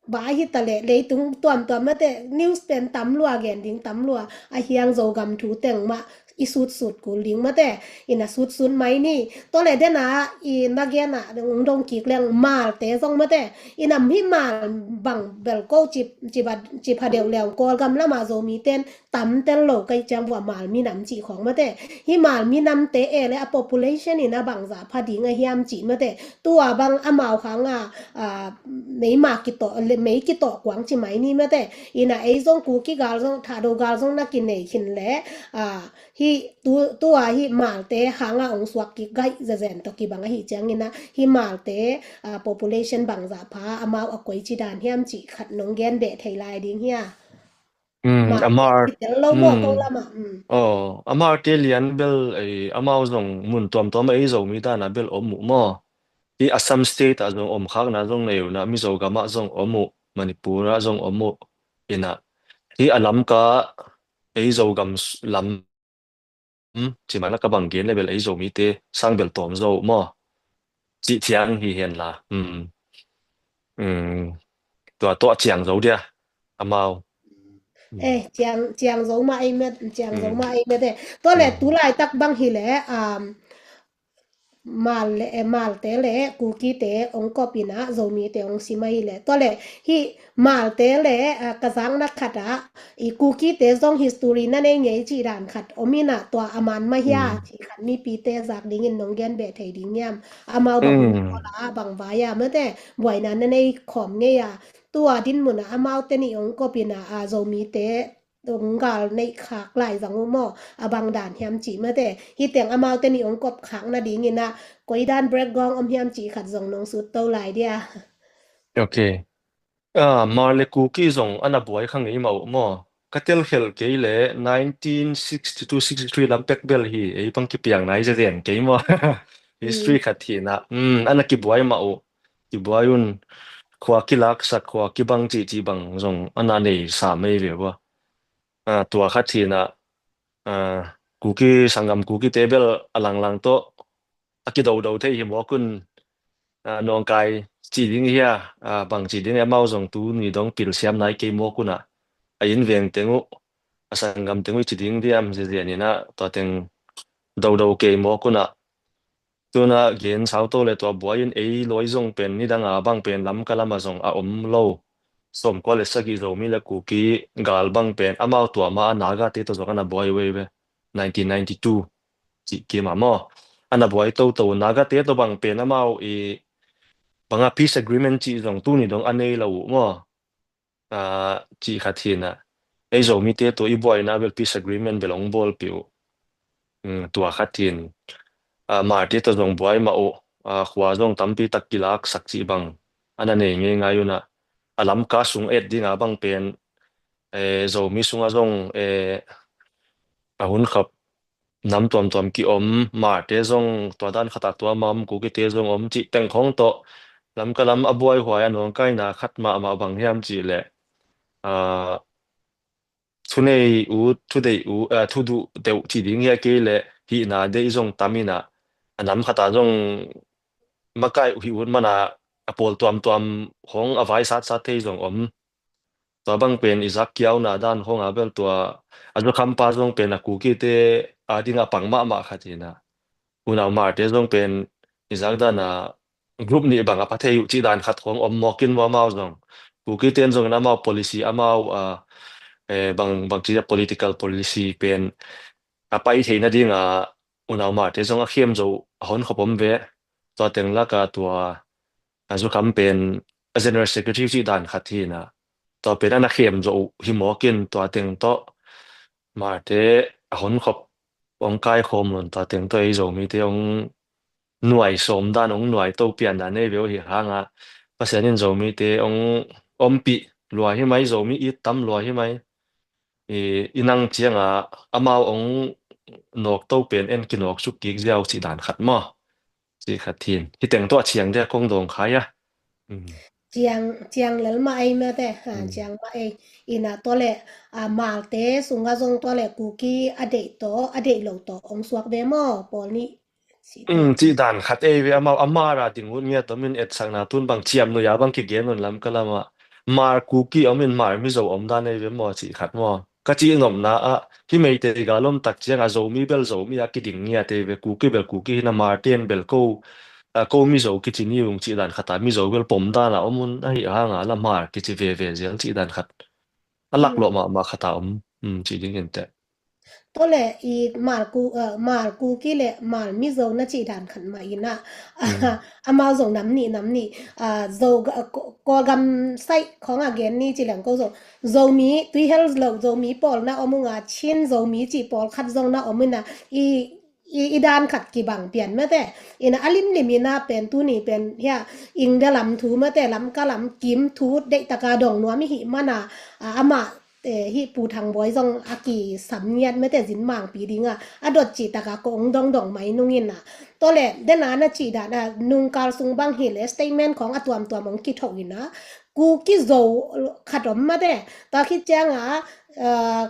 ba hi ta le leitung tuamtuam mate news pen tam lua gen ding tam lua a hiang Zogam thu teng mah i sutsut kul ding mate in a sutsut mai ni. Tua le dena i na gen a ung dong kik leng malte zong mate in a mi mal bang bel ko cip, cip a, cip a deuh leng Kawlgam lama Zomi ten tam tel lo kai ciang vua mal minam cih khawng mate. Hi mal minamte e le a population in a bangza pha ding a hiam cih mate. Tua bang amau khang a, a, meima kitawh, le, mei kitawh kuang ci mai ni mate. Ina ei zong Kuki gal zong, Thado gal zong na kinei khin le, a, hi, tu, tua hi malte khang a ong suak kik gaih zezen tawh kibang ahi ciangin a, hi malte, a, population bangza pha, amau a koi ci dan hiam cih khat nong gen beh thei lai ding hia. Mm, Mar-, amar, kitel lo maw, mm, ko lama, mm. Oh, amarte lian bel, eh, amau zong mun tuamtuam a ei Zomi dana bel om uh maw. Hi Assam State ah zong om khakna zong nei uh na, Mizo gam ah zong om uh, Manipur ah zong om uh, ina. Hi a lamka ei Zogam s-, lam um, ci mana ka bang gen le bel ei Zomite sang bel tawm zo maw? Cih ciang hi hen la. Um, um, tua tawh ciang zo dia, amau. Um. Eh, ciang, ciang zo ma ei met, ciang zo ma ei met eh. Tua le, um, tu laitak bang hi le, um, mal le, eh, malte le, Kukite ong kop ina, Zomite ong sim ahi le. Tua le, hi malte le, ah, ka zakna khat ah, i Kukite zong history na nei ngei cih dan khat om ina tua a man mah hia, mm, cih khat mipite zak dingin nong gen beh thei ding hiam. Amau bang, mm, kola bang vai a mate, buaina na nei khawm ngei a. Tua din mun ah amaute nih ong kop ina, ah, Zomite ong gal neih khak lai zang uh maw, a bang dan hiam cih mate. Hi teng amaute nih ong kop khak nadingin ah, koi dan break gawng om hiam cih khat zong nong sut to lai dia. Ok. Ah, Mar le Kuki zong ana buai kha ngei mah uh maw. Ka telkhelh kei le nineteen sixty-two sixty-three lam pek bel hi, ei bang kipiang nai zezen kei maw. History, mm, khat hi na. Mm, ana kibuai mah uh. Kibuai un khua kilaksak, khua kibang cih cih bang zong ana nei sa mei ve ua. Ah, tua khat hi na, ah, Kuki sanggam Kukite bel a langlang tawh a kidodo thei hi mawk un, ah, nawngkai ci ding hi a, ah, bang ci ding hi a, amau zong tu ni dong pilsiam nai kei mawk un a, a inn veng teng uh, a sanggam teng uh ci ding diam ziazian in a, tua teng dodo kei mawk un a, tuna gen sau to le tua buai in ei lawi zong pen nidang a bang pen lamka lama zong a om lo. Sawmkua le sagih Zomi le Kuki gal bang pen amau tua ma a Nagate tawh zong ana buai wei ve. Nineteen ninety-two cih kim a maw. Ana buai toto Nagate tawh bang pen amau i banga peace agreement cih zong tuni dong a nei lo uh maw. Ah, cih khat hi na. Ei Zomite tawh i buaina bel peace agreement bel ong bawlpih uh. Mm, tua khat hi in. Ah, Marte tawh zong buai mah uh. Ah, khua zong tampi tak kilaksak cih bang ana nei ngeingai un a. A lamka sung et ding a bang pen, eh, Zomi sungah zong, eh, a hun khap nam tuamtuam ki om, Marte zong tua dan khat ah tua ma om, Kukite zong om cih teng khawng tawh lamka lam a buaihuai a nawngkaina khat mahmah bang hiam cih leh, ah, thunei ut, thudeih ut, ah, thuduh deuh cih ding hi a kei leh hihna deih zong tam in a, a nam khat ah zong makai uh hi ut man a, a pawl tuamtuam khawng a vai satsat thei zong om. Tua bang pen i zak kiauna dan khawng a bel tua a zukham pa zong pen a Kukite a ding a pang mahmah khat hi na. Unau Marte zong pen i zak dan a group nih bang a pha thei uh cih dan khat khawng om mawk in amau zong. Kukite in zong in amau policy amau, ah, eh, bang, bang ci a political policy pen a pai theihna dingah unau Hmarte zong a khem zo a honkhop om ve. Tua teng laka tua a zukham pen a General Secretary cih dan khat hi inah, tua pen a na khem zo uh hi mawk in, tua teng tawh Hmarte a honkhop hong kaikhawm lo in, tua teng tawh ei Zomite hong nuai sawm dan, hong nuai to pian dan ei ve uh hi hangah, Pasian in Zomite hong ompih lua hi mai, Zomi it tam lua hi mai. I, i nang ciangah amau hong nawk to pen en kinawk suk kik ziau cih dan khat maw? Cih khat hin. Hi teng tawh a ciang dia kong dawng khai a. Mm. Ciang, ciang lel mah ei mate, ha, Mm. ciang mah ei. Inah tua le, a, Hmarte sungah zong tua le Kuki a deih tawh, a deih lo tawh hong suak ve maw, pawl nih? Cih Mm, cih dan khat ei ve amau, a Hmar a ding ut ngiat om in etsakna tun bang ciam nuia bang kigen un lam ka lamah. Hmar Kuki om in Hmar Mizo om dan ei ve maw cih khat maw? Ka cih nopna ah, hi Meitei gal om tak ciangah Zomi bel Zomi a kiding ngiat ei ve, Kuki bel Kuki hi na Hmarte in bel ko, a, ko Mizo kici ni ung cih dan khat a Mizo bel pom dan a om un ahi hangah la Hmar kici veve zial cih dan khat. A laklawh Mm. mahmah khat a om, mm, cih ding in teh. Tua le i Hmar Ku, eh, Hmar Kuki le Hmar Mizo na cih dan khat mah inah, Mm. amau zong nam nih, nam nih, ah, Zo ga-, Ko-, Kawlgam saih khawng a gen ni ci leng ko zong, Zomi, tuihel lo Zomi pawl na om unga Chin Zomi cih pawl khat zong na om inah, i, i, i dan khat kibang pian mate. Inah a limlim inah pen tuni pen hia, India lam thu mate, Lamka lam kim thu deihtaka dong nuam i hih mana, ah, amah eh, hih Pu Thang Bawi zong a kisam ngiat mate zin mangpi dinga, a dot cih taka kong dongdong mai nungin a. Tua le, dena na cih dan a, nungkal sung bang hi le statement khong a tuamtuam hong kithoh in a, Kuki Zo khat om mate, tua khit cianga, eh,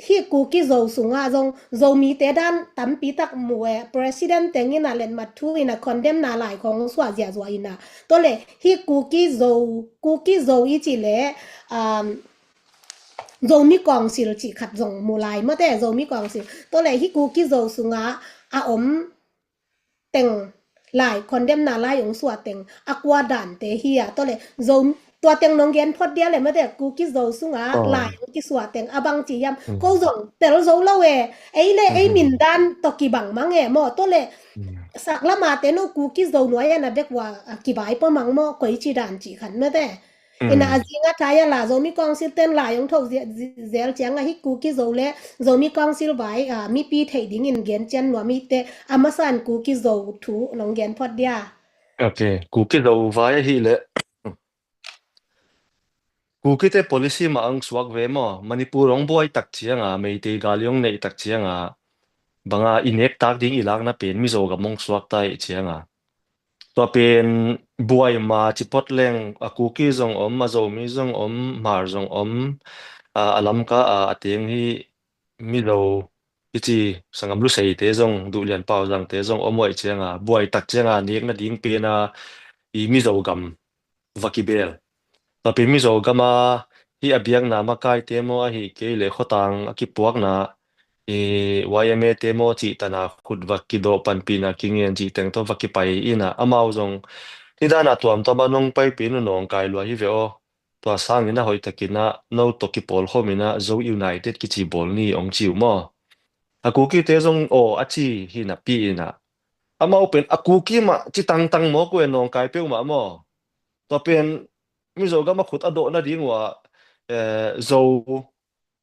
hih Kuki Zo sunga zong, Zomite dan tampi tak mu e, President tengin a letmat thu in a condemn na lai khong suah ziahzuah in a. Tua le, hih Kuki Zo, Kuki Zo i cih le, um, Zomi Council cih khat zong mu lai mate, Zomi Council. Tua le hih Kuki Zo sunga a om teng lai, condemn na lai hong suah teng, a kua dante hi a. Tua le Zo, tua teng nong gen phot dia le mate, Kuki Zo sunga Oh. lai hong kisuah teng, a bang ci hiam. Mm. Ko zong tel zo lo e, ei le ei Mm. min dan tawh kibang mang e maw. Tua le Mm. sak lama te no Kuki Zo nuai a na bek ua, a, kibai pah mang maw, koi ci dan cih khat mate. Ina a Mm. zinga thai a la Zomi Council ten lai hong thoh zi-, zi-, zel cianga hih Kuki Zo le Zomi Council vai, a, mipi theih dingin gen cian nuam hi te, a masa in Kuki Zo thu nong gen phot dia. Ok, Kuki Zo vai ahi le. Kukite policy mah ang suak ve maw? Manipur hong buai tak cianga, Meitei gal hong neih tak cianga, banga i nek tak ding i lakna pen Mizo gam hong suak ta ih cianga. Tua pen buai ma ci phot leng a Kuki zong om, a Zomi zong om, Hmar zong om, a, a Lamka a, a teng hi Mizo i ci Sangam Luseite zong, Duhlian Pauzangte zong om uh ih cianga, buai tak cianga nek nading pen a i Mizo gam va kibel. Tua pen Mizo gama hi a biakna makaite maw ahi kei le khotang a kipuakna i Y M A te maw cih tana khut va kidawh panpihna kingen cih teng tawh va kipai ina amau zong hi dana tuamtuama nong paipih nu nawngkai lua hi ve aw. Tua sangin a hoihtakin a no tawh kipawlkhawm ina Zo United kici bawl ni ong ci uh maw? A Kukite zong aw a ci hi napi ina amau pen a Kuki mah ci tangtang mawk uh e nawngkai peuhmah maw? Tua pen Mizo gama khut a dawh nading uh a, eh, Zo,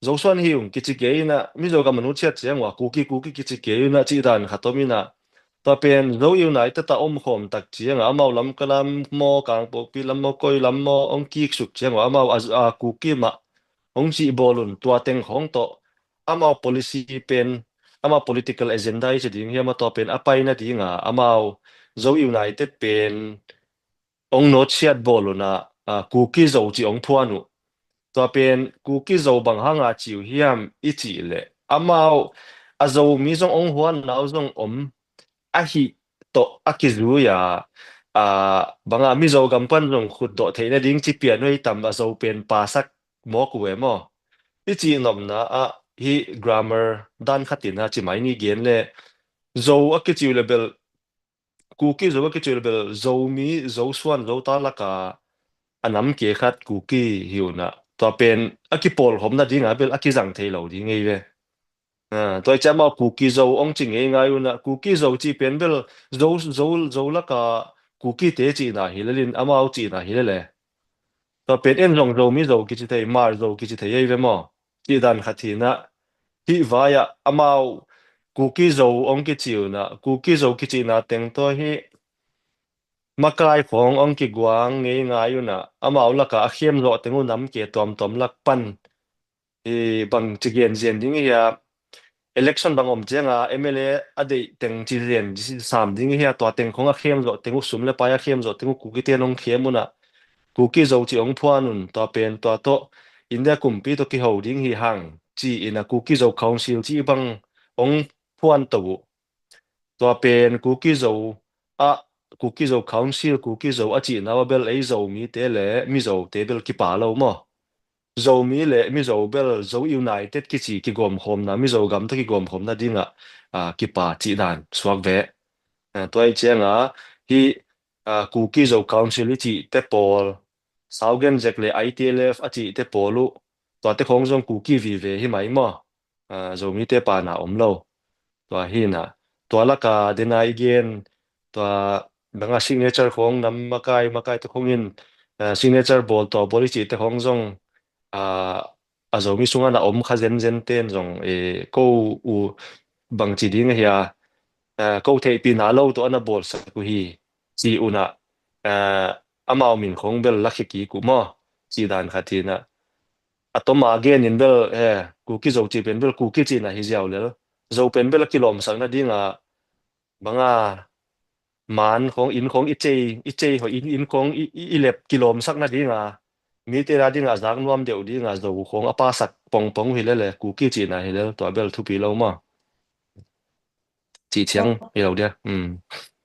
Zo suan hi ung kici kei ina Mizo gam a nutsiat ciang uh a Kuki, Kuki kici kei ina cih dan khat om ina. Tua pen Zo United a omkhawm tak cianga amau Lamka lam maw, Kangpokpi lam maw, koi lam maw, ong kiksuk ciang uh amau a, a Kuki mah ong cih bawl un tua teng khawng tawh amau policy pen, amau political agenda i ci ding hiam a tua pen a pai nadinga amau Zo United pen ong nawtsiat bawl una, a, Kuki Zo ci ong phuan uh. Tua pen Kuki Zo bang hanga ci uh hiam i cih leh amau a Zomi zong ong huan nau zong om ahi tawh a kizui a, a, banga Mizo gam pan zong khut dawh theih nading ci pian uh ei tam a Zo pen pasak mawk uh e maw? I cih nopna ah hi grammar dan khatin a ci mai ni gen le Zo a kici uh le bel Kuki Zo a kici uh le bel Zomi, Zo suan, Zo ta laka a nam ke khat Kuki hi una. Tua pen a kipawlkhawm nadinga bel a kizang thei lo ding ei ve. Ah, tua i ciah amau Kuki Zo hong ci ngeingai un ah, Kuki Zo cih pen bel Zo, Zo, Zo laka Kukite cihna hi lel in, amau cihna hi lel e. Tua pen en zong Zomi Zo kici thei, Hmar Zo kici thei ei ve maw? Cih dan khat hi in ah, hih vai ah amau Kuki Zo hong kici un ah, Kuki Zo kicihna teng tawh hih makai khawng hong kiguang ngeingai un ah, amau laka a khem zawh teng uh nam ke tuamtuam lak pan i bang ci gen zen ding i hia, election bang om cianga M L A a deih teng ci zen sam ding i hia, tua teng khong a khem zawh teng uh, sum le pai a khem zawh teng uh Kukite in hong khem un ah, Kuki Zo ci hong phuan un, tua pen tua tawh India kumpi tawh kiho ding hi hang ci in ah Kuki Zo Council ci bang hong phuan to uh. Tua pen Kuki Zo ah, Kuki Zo Council, Kuki Zo a cihna uh a bel ei Zomite le Mizote bel kipa lo maw? Zomi le Mizo bel Zo United kici kigawmkhawmna, Mizo gam tawh kigawmkhawmna dingah, ah, kipa cih dan suak ve. Ah, tua i cianga hih, ah, Kuki Zo Council i cihte pawl, Saugen Zek le I T L F a cihte pawl uh, tuate khawng zong Kuki vive hi mai maw? Ah, Zomite pana om lo. Tua hi in ah, tua laka dena i gen, tua banga signature khawng nam makai, makaite khawng in, ah, signature bawl, tua bawl i cihte khawng zong, ah, a Zomi sungah na om kha zenzen ten zong, eh, ko uh bang ci ding a hia, ah, ko theihpihna lo tawh a na bawlsak uh hi, ci un ah, ah, amau min khawng bel lakhia kik uh maw? Cih dan khat hi in ah, a tawma gen in bel, eh, Kuki Zo cih pen bel Kuki cihna hi ziau lel. Zo pen bel a kilawmsak nadinga banga man khawng, inn khawng i cei, i cei hoih in, inn khawng i, i, i lep kilawmsak nadinga, mite na dinga zak nuam deuh dinga Zo khawng a pasak pongpong uh hi lel e, Kuki cihna hi lel, tua bel thupi lo maw? Cih ciang hi lo dia. Mm.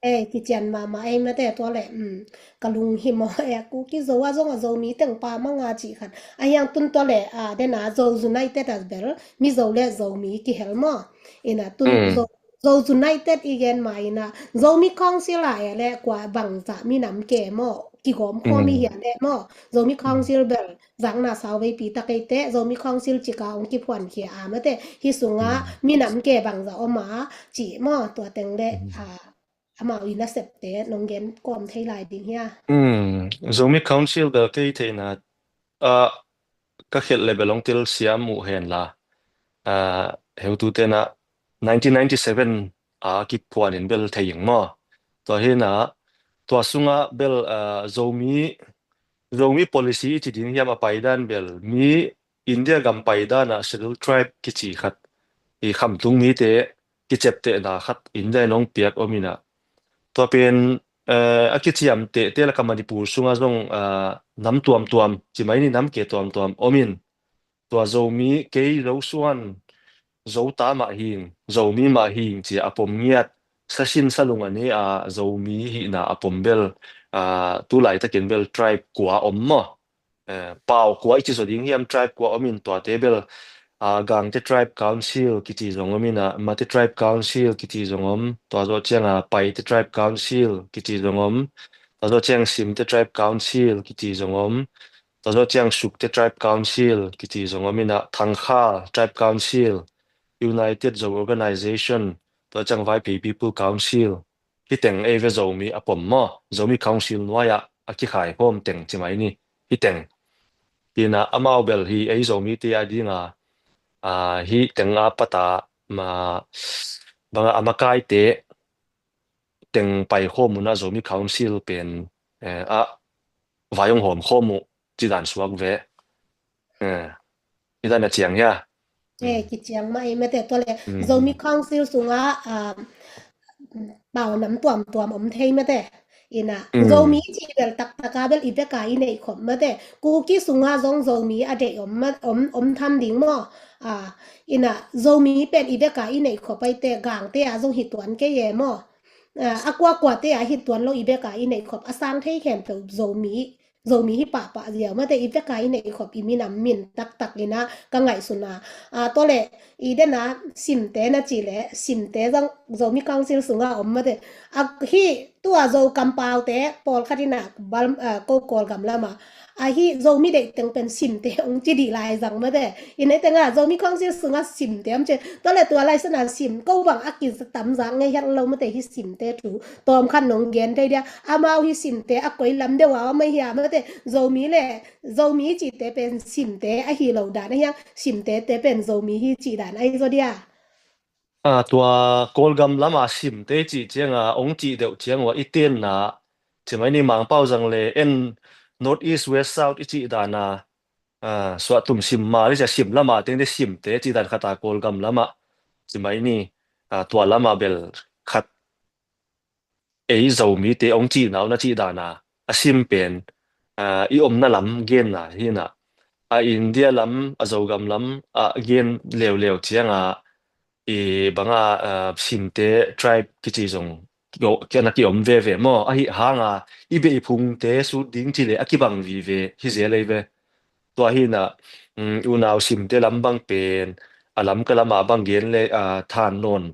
Ei, kician mahmah ei mate tua le, mm, ka lunghimawh e, Kuki Zo ah zong a Zomi teng pa manga cih khat. A hiang tun tua le, a, dena Zo United a bel, Mizo le Zomi kihel maw? In ah tun Zo, Zo United i gen ma in ah, Zomi Council ah e le kua bangzah minam ke maw? Kigawmkhawm i hia le maw? Zomi Council bel zakna sau veipi tak ei teh, Zomi Council cika hong kiphuankhia a mate, hih sungah minam ke bangzah om a, cih maw, tua teng le, ah, amau i nasepte nong gen kawm thei lai ding hia? Mm, Zomi Council bel kei theihna, ah, ka khelh le bel hong tel siam uh hen la, ah, heutute na nineteen ninety-seven a kiphuan in bel thei ing maw? Tua hi in ah, tua sungah bel, ah, Zomi, Zomi policy i ci ding hiam a paidan bel, mi India gam paidan ah Scheduled Tribe kici khat, i khamtung mite kiciaptehna khat India in hong piak om in ah. Tua pen, eh, a kiciamtehte laka Manipur sungah zong, ah, nam tuamtuam, ci mai ni, nam ke tuamtuam om in, tua Zomi, kei Zo suan, Zo ta mah hing, Zomi mah hing ci a pom ngiat, sasin salung a nei a Zomi hihna a pom bel, ah, tu laitakin bel tribe kua om maw? Eh, Pau kua i ci zaw ding hiam, tribe kua om in, tuate bel, ah, Gangte Tribe Council kici zong om in ah, Mate Tribe Council kici zong om, tua zawh ciang a Paite Tribe Council kici zong om, tua zawh ciang Simte Tribe Council kici zong om, tua zawh ciang Sukte Tribe Council kici zong om in ah, Thangkhal Tribe Council, United Zo Organization, tua ciang Vaiphei People Council, hih teng ei ve Zomi a pom maw? Zomi Council nuai ah a kikhaikhawm teng ci mai ni, hih teng. Hi in ah amau bel hi ei Zomite a dinga, ah, hih teng a pata, ma, banga a makaite teng paikhawm un ah Zomi Council pen, eh, a vai hong hawmkhawm uh ci dan suak ve. Eh, hi dan a ciang hia? Eh, kiciang mah ei mate tua le, Zomi Council sungah, ah, pau nam tuamtuam om thei mate. In ah, Zomi ci bel taktak a bel i vek a i neih khop mate. Kuki sungah zong Zomi a deih om ma-, om, om tham ding maw? Ah, in ah, Zomi pen i vek a i neih khop ai teh, Gangte ah zong hi tuan kei e maw? Ah, a kuakuate ah hi tuan lo, i vek a i neih khop a sang thei khempeuh Zomi, Zomi hi pahpah ziau mate, i vek a i neih khop i minam min taktak in ah ka ngaihsun a. Ah, tua le, i den a Simte na ci le, Simte zong Zomi Council sungah om mate. Ah, hih Tua Zo kampaute pawlkhat in ah bal, ah, ko Kawlgam lamah ahi Zomi deih teng pen simte hong ci dih lai zang mate. Ina tengah Zomi Council sungah simte om ci. Tua le tua lai sana sim ko bang a kitamzak ngei hiat lo mate hi simte thu tawmkhat nong gen thei dia. Amau hi simte a koi lam deuh a om ahi a mate. Zomi le Zomi cihte pen simte ahi lo dan ahi a, simte te pen Zomi hi cih dan ahi zaw dia. A, tua Kawlgam lama simte cih cianga ong cih deuh ciang ua i tenna cimai ni Mangpau zang le en North East West South i cih dana, a, suahtum sim ma le cia sim lama tengte simte cih dan khata Kawlgam lama cimai ni, a, tua lama bel khat ei Zomite ong cihna uh na cih dana a sim pen, a, i omna lam genna hina a India lam a Zogam lam a gen leuleu cianga i banga, a, simte tribe kici zong ki-, kiana kiom veve maw ahi hanga i beiphungte sut ding ci le a kibang vive hi zel ei ve. Tua hina, um, unau simte lam bang pen a lam ka lama bang gen le, a, than nawn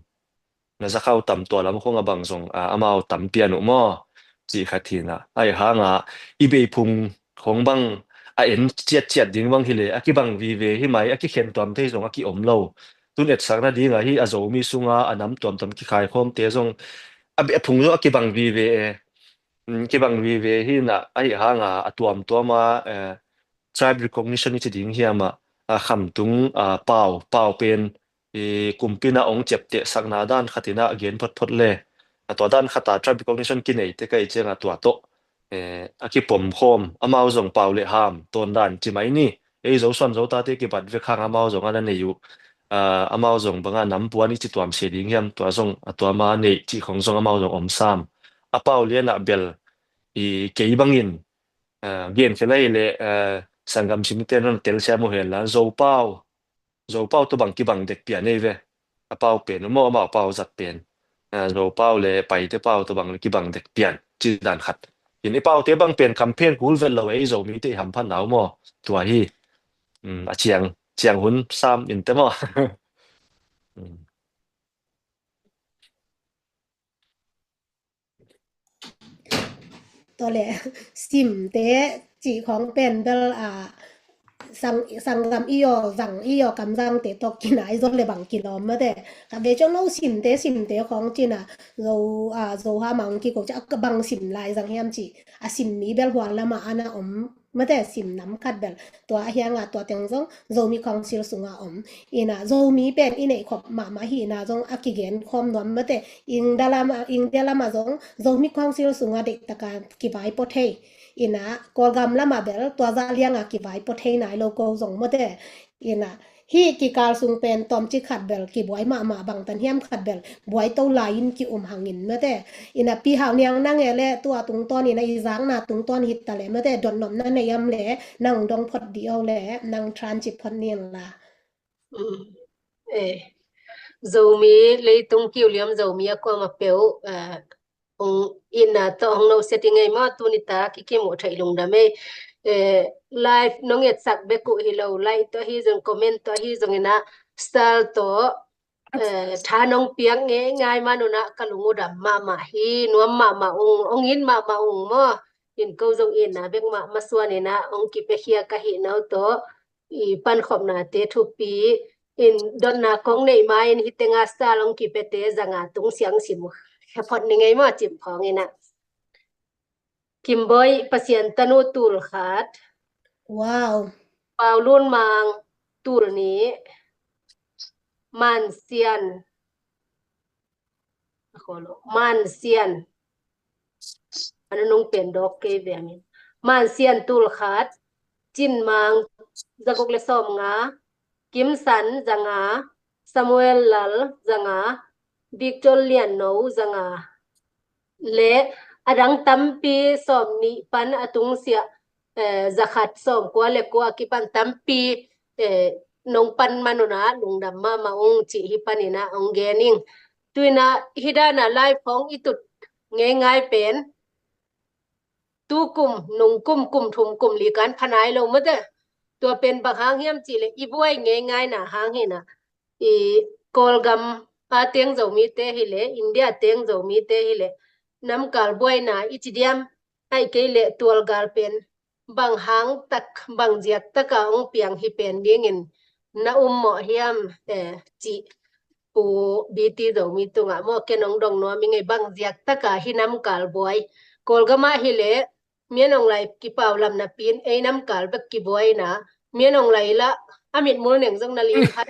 na zakhau tam tua lam khong a bang zong, a, amau tam pian uh maw? Cih khat hina. Ahi hanga i beiphung khong bang a en ciatciat ding bang hi le a kibang vive hi mai a kikhen tuam thei zong a kiom lo. Tun etsakna dinga hi a Zomi sunga a nam tuamtuam kikhaikhawmte zong a beiphung zong a kibang vive e. Um, kibang vive hina ahi hanga a tuamtuama, eh, tribe recognition i ci ding hiama, a, khamtung, a, pau, pau pen i kumpina ong ciapteh sakna dan khatina a gen photphot le a tua dan khata tribe recognition kinei te kai cianga tua tawh, eh, a kipom khawm amau zong pau le ham ton dan cimai ni ei Zo suan Zo tate kibat vek hang amau zong ana nei uh, a, amau zong banga nampuan i ci tuam se ding hiam tua zong a tuama nei cih khong zong amau zong om sam a pau lianah bel i kei bangin, a, gen khel ahi le, a, sanggam simte non telsia mu hen la Zopau Zopau tawh bang kibang dek pian ei ve. A pau pen maw amau pau zat pen, a, Zopau le Paite pau tawh bang le kibang dek pian ci dan khat. In i paute bang pen campaign kul vet lo ei Zomite i hamphat nau maw tua hi. Um, a ciang ciang hun sam in te maw? Um. Tua le simte cih khong pen bel a sang, sanggam i aw zang i aw kamzangte tawh kinai zaw le bang kilawm mate. Ka ve ciang no simte simte khong cina zo a zo ha mang kiko ca bang sim lai zang hiam cih a sim mi bel hual lama ana om mate sim nam khat bel tua a hianga tua teng zong Zomi Council sunga om. Ina Zomi pen i neih khop mahmah hina zong a kigen khawm nuam mate. India lama, India lama zong Zomi Council sunga deihtaka kivaipo thei. Ina Kawlgam lama bel tua zah lianga kivaipo thei nai lo ko zong mate. Ina hih kikal sung pen tawmcik khat bel kibuai mahmah bangtan hiam khat bel buai to lai-in ki-um hangin mate. Ina Pi Hau Niang nang e le tua tungtawn ina i zakna tungtawn hita le mate dotnopna nei am le nang dong phot dih o le nang transit phot nin la. Mm. Eh. Zomi leitung kiu liam Zomi a kuama peuh, eh, hong ina tawh hong no setting ei maw tuni ta kikimuh theih lungdam ei. Eh, live nong etsak bek uh hi lo, like tawh hi zong comment tawh hi zong ina style tawh, eh, tha nong piak ngei ngai manuna ka lung uh dam mahmah hi nuam mahmah ung, hong in mahmah ung maw. In ko zong ina bek mahmah suan ina hong kipiakhia ka hi no tawh i pankhopnate thupi in dotna kong neih ma in hitenga style hong kipiate zanga tung siang sim uh. Khephot ni ngei maw cim khawng ina. Kimboi Pasian tanu tul khat. Wow. Paulun Mang tul ni. Mansian. Mansian. Anu nung pen dok kei vengin. Mansian tul khat. Cin Mang zaguk le sawm nga. Kim San zanga. Samuel Lal zanga. Victor Lian No zanga. Le adang tampi sawm nih pan a tungsiah, eh, zakhat sawm kua le kua kipan tampi, eh, nong pan manuna lungdam mahmah ung cih hi panina ong gening. Tuina hidana live hong i tut ngeingai pen tukum nungkum kum thum kum li kan phanai lo mate. Tua pen bang hang hiam cih le i buai ngeingaina hang hina. I Kawlgam a teng Zomite hi le, India teng Zomite hi le, namkal buaina i ci diam, ahih kei leh tualgal pen bang hang tak, bang ziak taka hong piang hi pen dingin na um mawh hiam, eh, cih Pu B T Zomi tungah maw, ken hong dong nuam ing ei, bang ziak taka hih namkal buai. Kawlgamah hi leh mi a nong lai kipau lam napi in ei namkal bek kibuai na, mi a nong lai lah a mitmul neng zong na lim kha,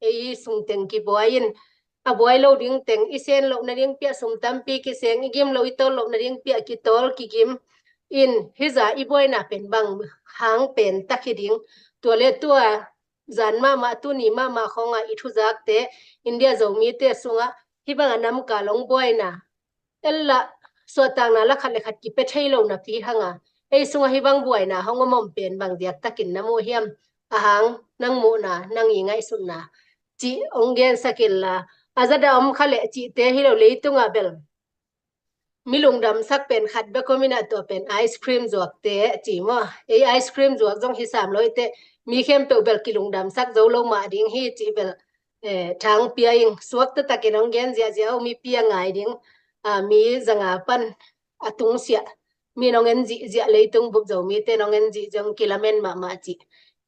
ei sung teng kibuai in, a buai lo ding teng i sen loh nading piah sum tampi kiseng, i gim loh i tawl loh nading piah kitawl kigim in, hih zah i buaina pen bang hang pen tak hi ding. Tua leh tua zan mahmah, tuni mahmah khawngah i thuzakte, India Zomite sungah hih bangah namkal hong buaina, ella suahtakna la khat le khat kipia thei lo napi hanga, ei sungah hih bang buaina hong om om pen bang ziak takin na muh hiam? A hang nang muhna, nang i ngaihsutna cih hong gensak inla, a zada om kha leh cihte hi lo, leitungah bel mi lungdamsak pen khat bek om inah, tua pen ice cream zuakte ci maw. Ei ice cream zuak zong hi sam lo i teh, mi khempeuh bel kilungdamsak zo lo mah ding hi cih bel, eh, thang pia ing. Suakta takin hong gen ziahziah, oh, mi pia ngai ding, ah, mi zanga pan a tungsiah, mi nong en zihziah, leitung bup Zomite nong en zih zong kilamen mahmah cih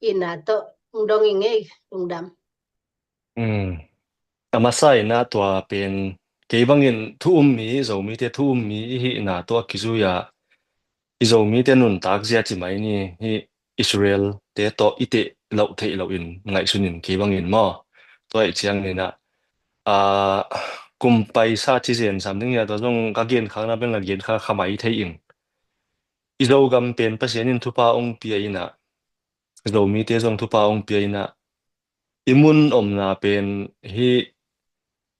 ina tawh hong dong ing ei, lungdam. Mm. A masa inah tua pen kei bangin thu um mi, Zomite thu um mi i hihna tawh a kizui-a i Zomite nuntak zia ci mai ni, hih Israel-te tawh i teh loh theih lohin ngaihsun in kei bangin maw. Tua ih ciang inah, a, kum paisa ci zen sam ding hi-a, tua zong ka genkhakna bel na genkhak kha mai thei ing. I Zogam pen Pasian in thupha hong pia inah, Zomite zong thupha hong pia inah, i mun omna pen hih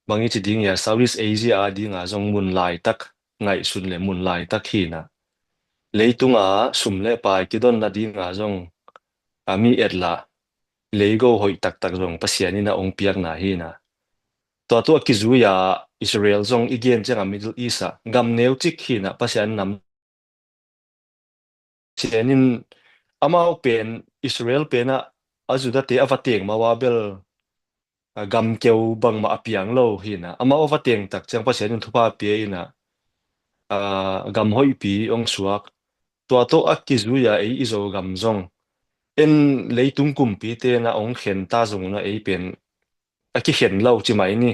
bang i ci ding hi-a, Southeast Asia a dinga zong mun laitak ngaihsun le mun laitak hi inah, leitunga sum le pai kidonna dinga zong, a, mi etla leigo hoih taktak zong Pasian inah hong piakna hi inah. Tua tawh a kizui-a Israel zong i gen ciangah Middle East ah gam neucik hi inah, Pasian nam Pasian in amau pen, Israel penah a Judah-te a va teng ma ua bel, a, gam keu bangmah a piang lo hi inah, amau a va teng tak ciang Pasian in thupha pia inah, a, gam hoihpi hong suak. Tua tawh a kizui-a ei i Zogam zong en, leitung kumpite na hong khen ta zong na ei pen a kikhen lo ci mai ni.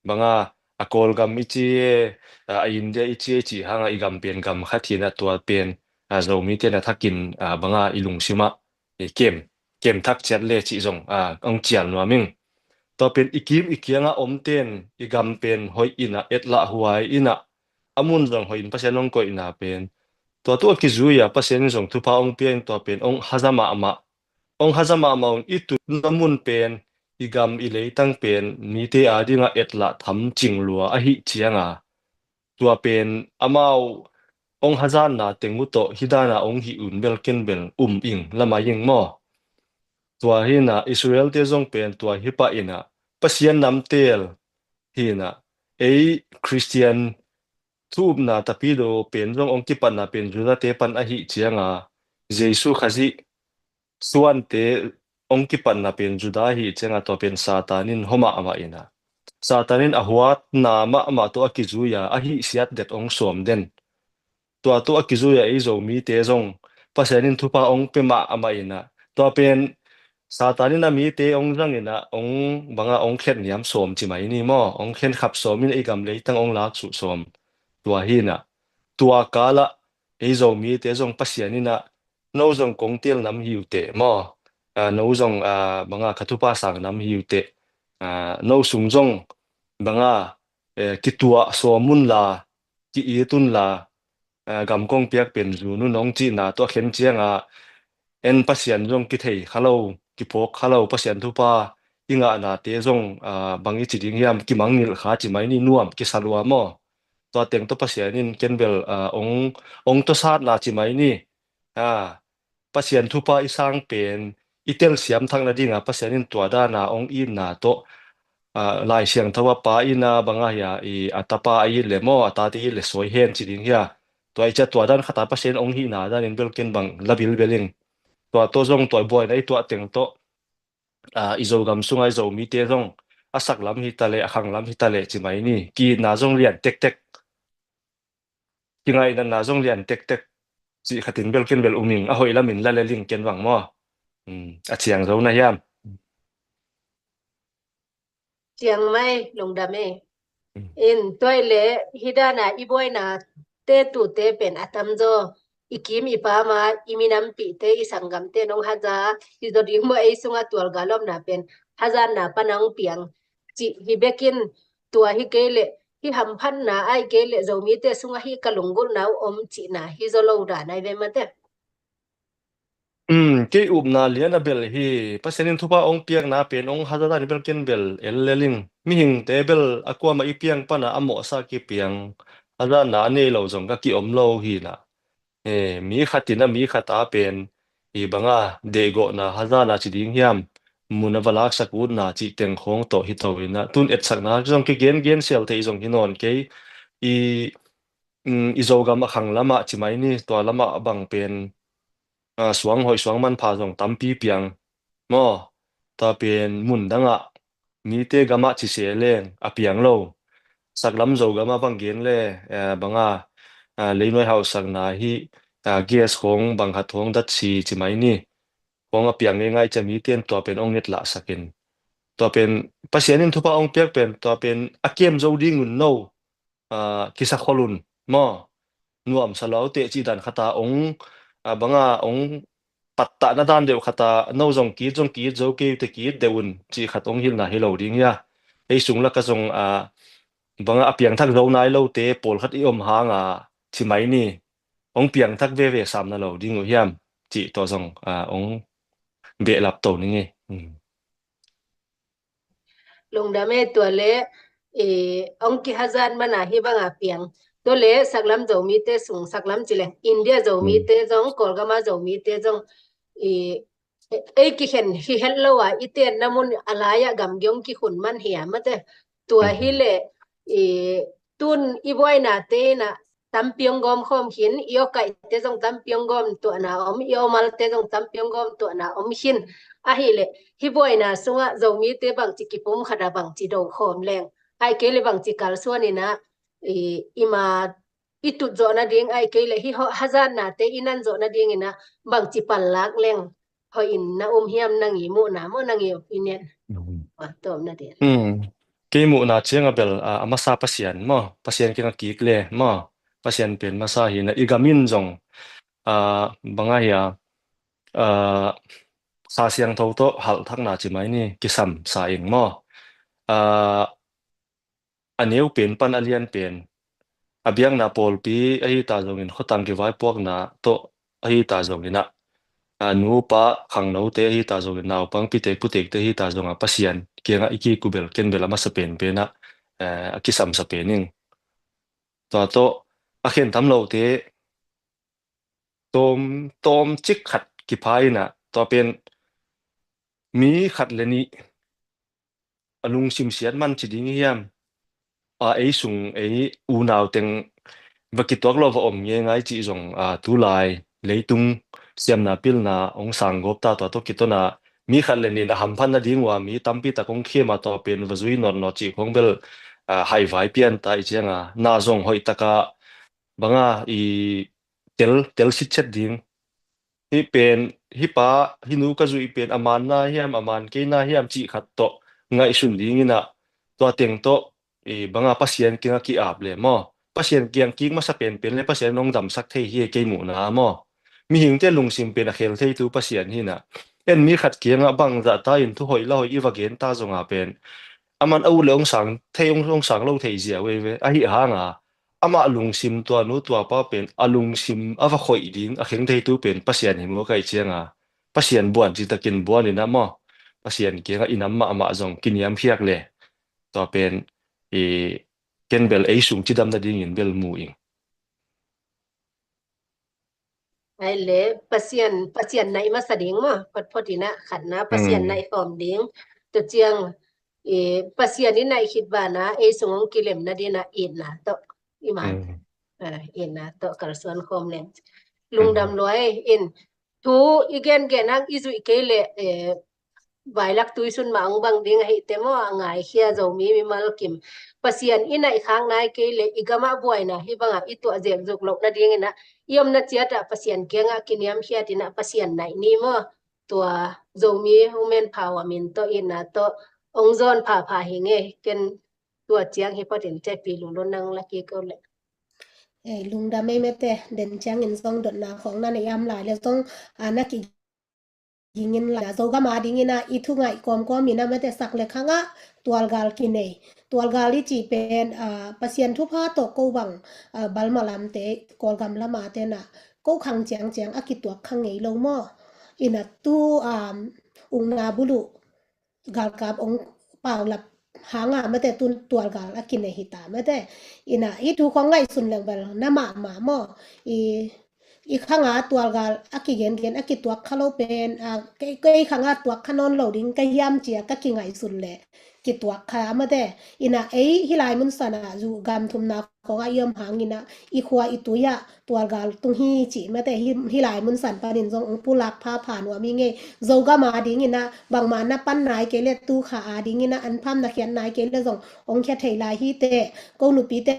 Banga a Kawlgam i ci e, a, a India i ci e, i cih hanga i gam pen gam khat hi inah, tua pen, a, Zomite na thakin, a, banga i lungsimah, e, kem, kem thak ciat le cih zong, a, hong cial nuam ing. Tua pen i kim i kiangah omten i gam pen hoih inah, etlah huai inah, a mun zong hoih in Pasian hong koihna pen, tua tawh a kizui-a Pasian in zong thupha hong pia in, tua pen hong haza mahmah. Hong haza mahmah un, i tutna mun pen, i gam i leitang pen mite a dingah etlah tham cing lua ahih cianga, tua pen amau hong hazatna teng uh tawh hih dana hong hih un bel ken bel um ing, lamai ing maw. Tua hi inah Israel-te zong pen tua hi pah inah Pasian namtel hi inah, ei Khristian thu upna tapidaw pen zong hong kipatna pen Judah-te pan ahih cianga, Jesu Khazih suante hong kipatna pen Judah ahih cianga, tua pen Satan in hua mahmah inah, Satan in a huatna mahmah tawh a kizui-a a hihsiat det hong sawm den. Tua tawh a kizui-a ei Zomite zong Pasian in thupha hong pia mahmah inah, tua pen Satan in a mite hong zang inah, hong banga hong khenniam sawm ci mai ni maw, hong khenkhap sawm inah, i gam leitang hong laksuh sawm. Tua hi inah, tua kalah ei Zomite zong Pasian inah, no zong kong tel nam hi uh teh maw, a, no zong, a, banga ka thupha sang nam hi uh teh, a, no sung zong banga, e, kituah sawm unla, ki-it unla, a, gam kong piak pen zun un, hong cihna tawh a khen cianga, en Pasian zong kithei kha lo, kiphawk kha lo, Pasian thupha i ngahnate zong, a, bang i ci ding hiam, kimangngilh kha ci mai ni, nuam kisa lua maw. Tua teng tawh Pasian in ken bel, a, hong, hong tawsatna ci mai ni, a, Pasian thupha i sang pen i telsiam thak nadinga Pasian in tua dana hong itna tawh, a, Lai Siangtho a pa ina banga hi a, i a tapa a it le maw, a tate it le sawi hen ci ding hi a. Tua i cia tua dan khata Pasian hong hihna danin bel ken bang la bilbel ing. Tua tawh zong tua buaina i tuah teng tawh, a, i Zogam sunga i Zomite zong a sak lam hi ta leh, a khang lam hi ta leh ci mai ni. Ki-itna zong lian tektek. kingainatna zong lian tektek cih khatin bel ken bel um ing, a hoih lamin la lel ing ken bang maw. A ciang zo na hiam? Ciang mai, lungdam ei. In tuai le hidana i buaina te tute pen a tamzaw i kim i pama i minampihte i sanggamte nong haza i zaw ding maw, ei sunga tual galomna pen hazanna pana hong piang cih hi bekin, tua hi kei leh hi hamphatna ai kei leh Zomite sunga hi ka lunggulhna uh om cihna hi zaw lo dan ai ve mate. Kei upna lian a bel hi, Pasian in thupha hong piakna pen hong hazadan bel ken bel el lel ing. Mihingte bel a kuama i piang pana a mawhsa kipiang, hazanna a nei lo zong ka kiom lo hina. Mi khatin a mi khata pen i banga dehgawhna hazana ci ding hiam, mun a va laksak utna cih teng khawng tawh hi to ina, tun etsakna zong kigen gen sial thei zong hi nawn kei. I i Zogam a khang lamah ci mai ni, tua lamah bang pen suang hoih suang manpha zong tampi piang maw. Tua pen mun dangah mite gamah ci se leng a piang lo. Saklam Zogam a bang gen le banga leinuai hausakna hi, gas khawng bang khat khawng datsi ci mai ni, khawng a piang ngeingai cia mite in tua pen hong ngetlahsakin, tua pen Pasian in thupha hong piak pen tua pen a kem zo ding un no, kisakhol un maw. Nuamsa lo teh cih dan khata hong banga hong pattahna dan deuh khata no zong kit zong kit zo kei te kit deuh un cih khat hong hilhna hi lo ding hia. Ei sung laka zong banga a piangthak zo nai lote pawlkhat i om hanga ci mai ni, hong piangthak veve sam na lo ding uh hiam cih tawh zong hong behlap to ning ei. Lungdam e, tua le hong kihazan mana hi banga piang. Tua le saklam Zomite sung, saklam ci leng India Zomite zong, Kawlgama Zomite zong ei kikhen hi het lo a i tenna mun a lai-ah gamgi hong kikhun man hi a mate. Tua hi le tun i buainate inah tampi hong gawm khawm khin, i awkaihte zong tampi hong gawm tuahna om, i awmalte zong tampi hong gawm tuahna om khin. Ahileh hi buaina sungah Zomite bangci kipum khata bangci do khawm leng, ai kei le bangci kalsuan inah ima i tut zawh nading ai kei le hi hazatnate i nan zawh nading inah bangci panlak leng hoih in na um hiam, nang i muhna maw, nang i opinion? Tawm nading. Kei muhna cianga bel a masa Pasian maw, Pasian kianga kik le maw, Pasian pen masa hi na, i gamin zong banga hia, Kha Siangtho tawh halhthakna ci mai ni, kisam sa ing maw. A neu pen pan a lian pen a biakna pawlpi ahi ta zongin, khuatang kivaipuakna tawh ahi ta zongin ah, nupa khangnote ahi ta zongin, naupang pitek putekte ahi ta zongah Pasian kiangah i kikubel kenbel a masa penpen ah a kisamsa pen ing. Tua tawh a khen tam lote tawm tawm cik khat kipha inah, tua pen mi khat le nih a lungsim siat man ci ding hiam, a ei sung ei unau teng va kituak lo va om ngeingai cih zong a tulai leitung siamna pilna hong sang gawp ta, tua tawh kitona mi khat le nih a hamphat nading ua mi tampi tak hong khema tua pen va zui nawtnawt cih khong bel a haivai pian ta i cianga na zong hoih taka banga i tel tel sitset ding. Hi pen hi pa hi nu ka zuih pen a man na hiam a man kei na hiam cih khat tawh ngaihsun ding inah, tua teng tawh banga Pasian kianga ki-ap le maw, Pasian kiang kik masa penpen le Pasian hong damsak thei hi kei muhna maw. Mihingte lungsim pen a khel theitu Pasian hi na. En mi khat kiangah bangzah ta in thu hoih la hoih i va gen ta zonga pen aman a ut le hong sang thei, hong sang lo thei zia veve ahi hanga amah lungsim tua nu tua pa pen a lungsim a va khoih ding a kheng theitu pen Pasian hi maw kai cianga, Pasian buan citakin buan inah maw, Pasian kiangah i nam mahmah zong kiniamkhiak le tua pen i ken bel ei sung cidam nadingin bel mu ing. Ai le Pasian, Pasian naih masa ding maw, photphot inah khatna Pasian naih khawm ding. Tua ciang Pasian i naih khit bana ei sung hong kilem nadinah itna tawh i man itna tawh kalsuan khawm leng. Lungdam luai in thu i gengen hang i zuih kei le vailak tuisun mah hong bang ding ahi te maw, a ngaikhia Zomi mimal kim. Pasian i naih khak nai kei le i gamah buaina hi bangah i tuah zekzuk loh nadingin ah i omna ciatah Pasian kiangah kiniamkhiat in ah Pasian naih ni maw. Tua Zomi Women Power min tawh in ah tawh hong zawn phapha hi ngei. Ken tua ciang hi photin tepi lulun nang laki ko le. Ei, lungdam ei mete, den ciangin zong dotna khawng na nei am lai le zong a na ki gingin la Zogam a dingin ah i thu ngaih kawmkawm in ah mete sak le khangah tualgal kinei. Tualgal i cih pen ah, Pasian thupha tawh ko bang ah, Balma lamte Kawlgam lama tena ko khang ciangciang a kituak khang ngei lo maw? In ah tu um, ukna buluh galkap ong paulap hanga mete tun tualgal a kinei hi ta mete. In ah i thu khawng ngaihsun leng bel na mahmah maw? I i khanga tualgal a kigengen a kituak kha lo pen a kei, kei khanga tuak kha nawn lo ding ka hiam cia ka kingaihsun le kituak kha mate. In ah ei hi lai mun sana zu gam thumna khawng a i om hangin ah i khua i tui ah tualgal tung hi ci mate. Hi, hi lai mun san panin zong ong pulak phapha nuam i ngei. Zogam a dingin ah bangma na pan nai kei le tu kha a dingin ah an pham na khiat nai kei le zong ong khia thei lai hi te. Ko nupi te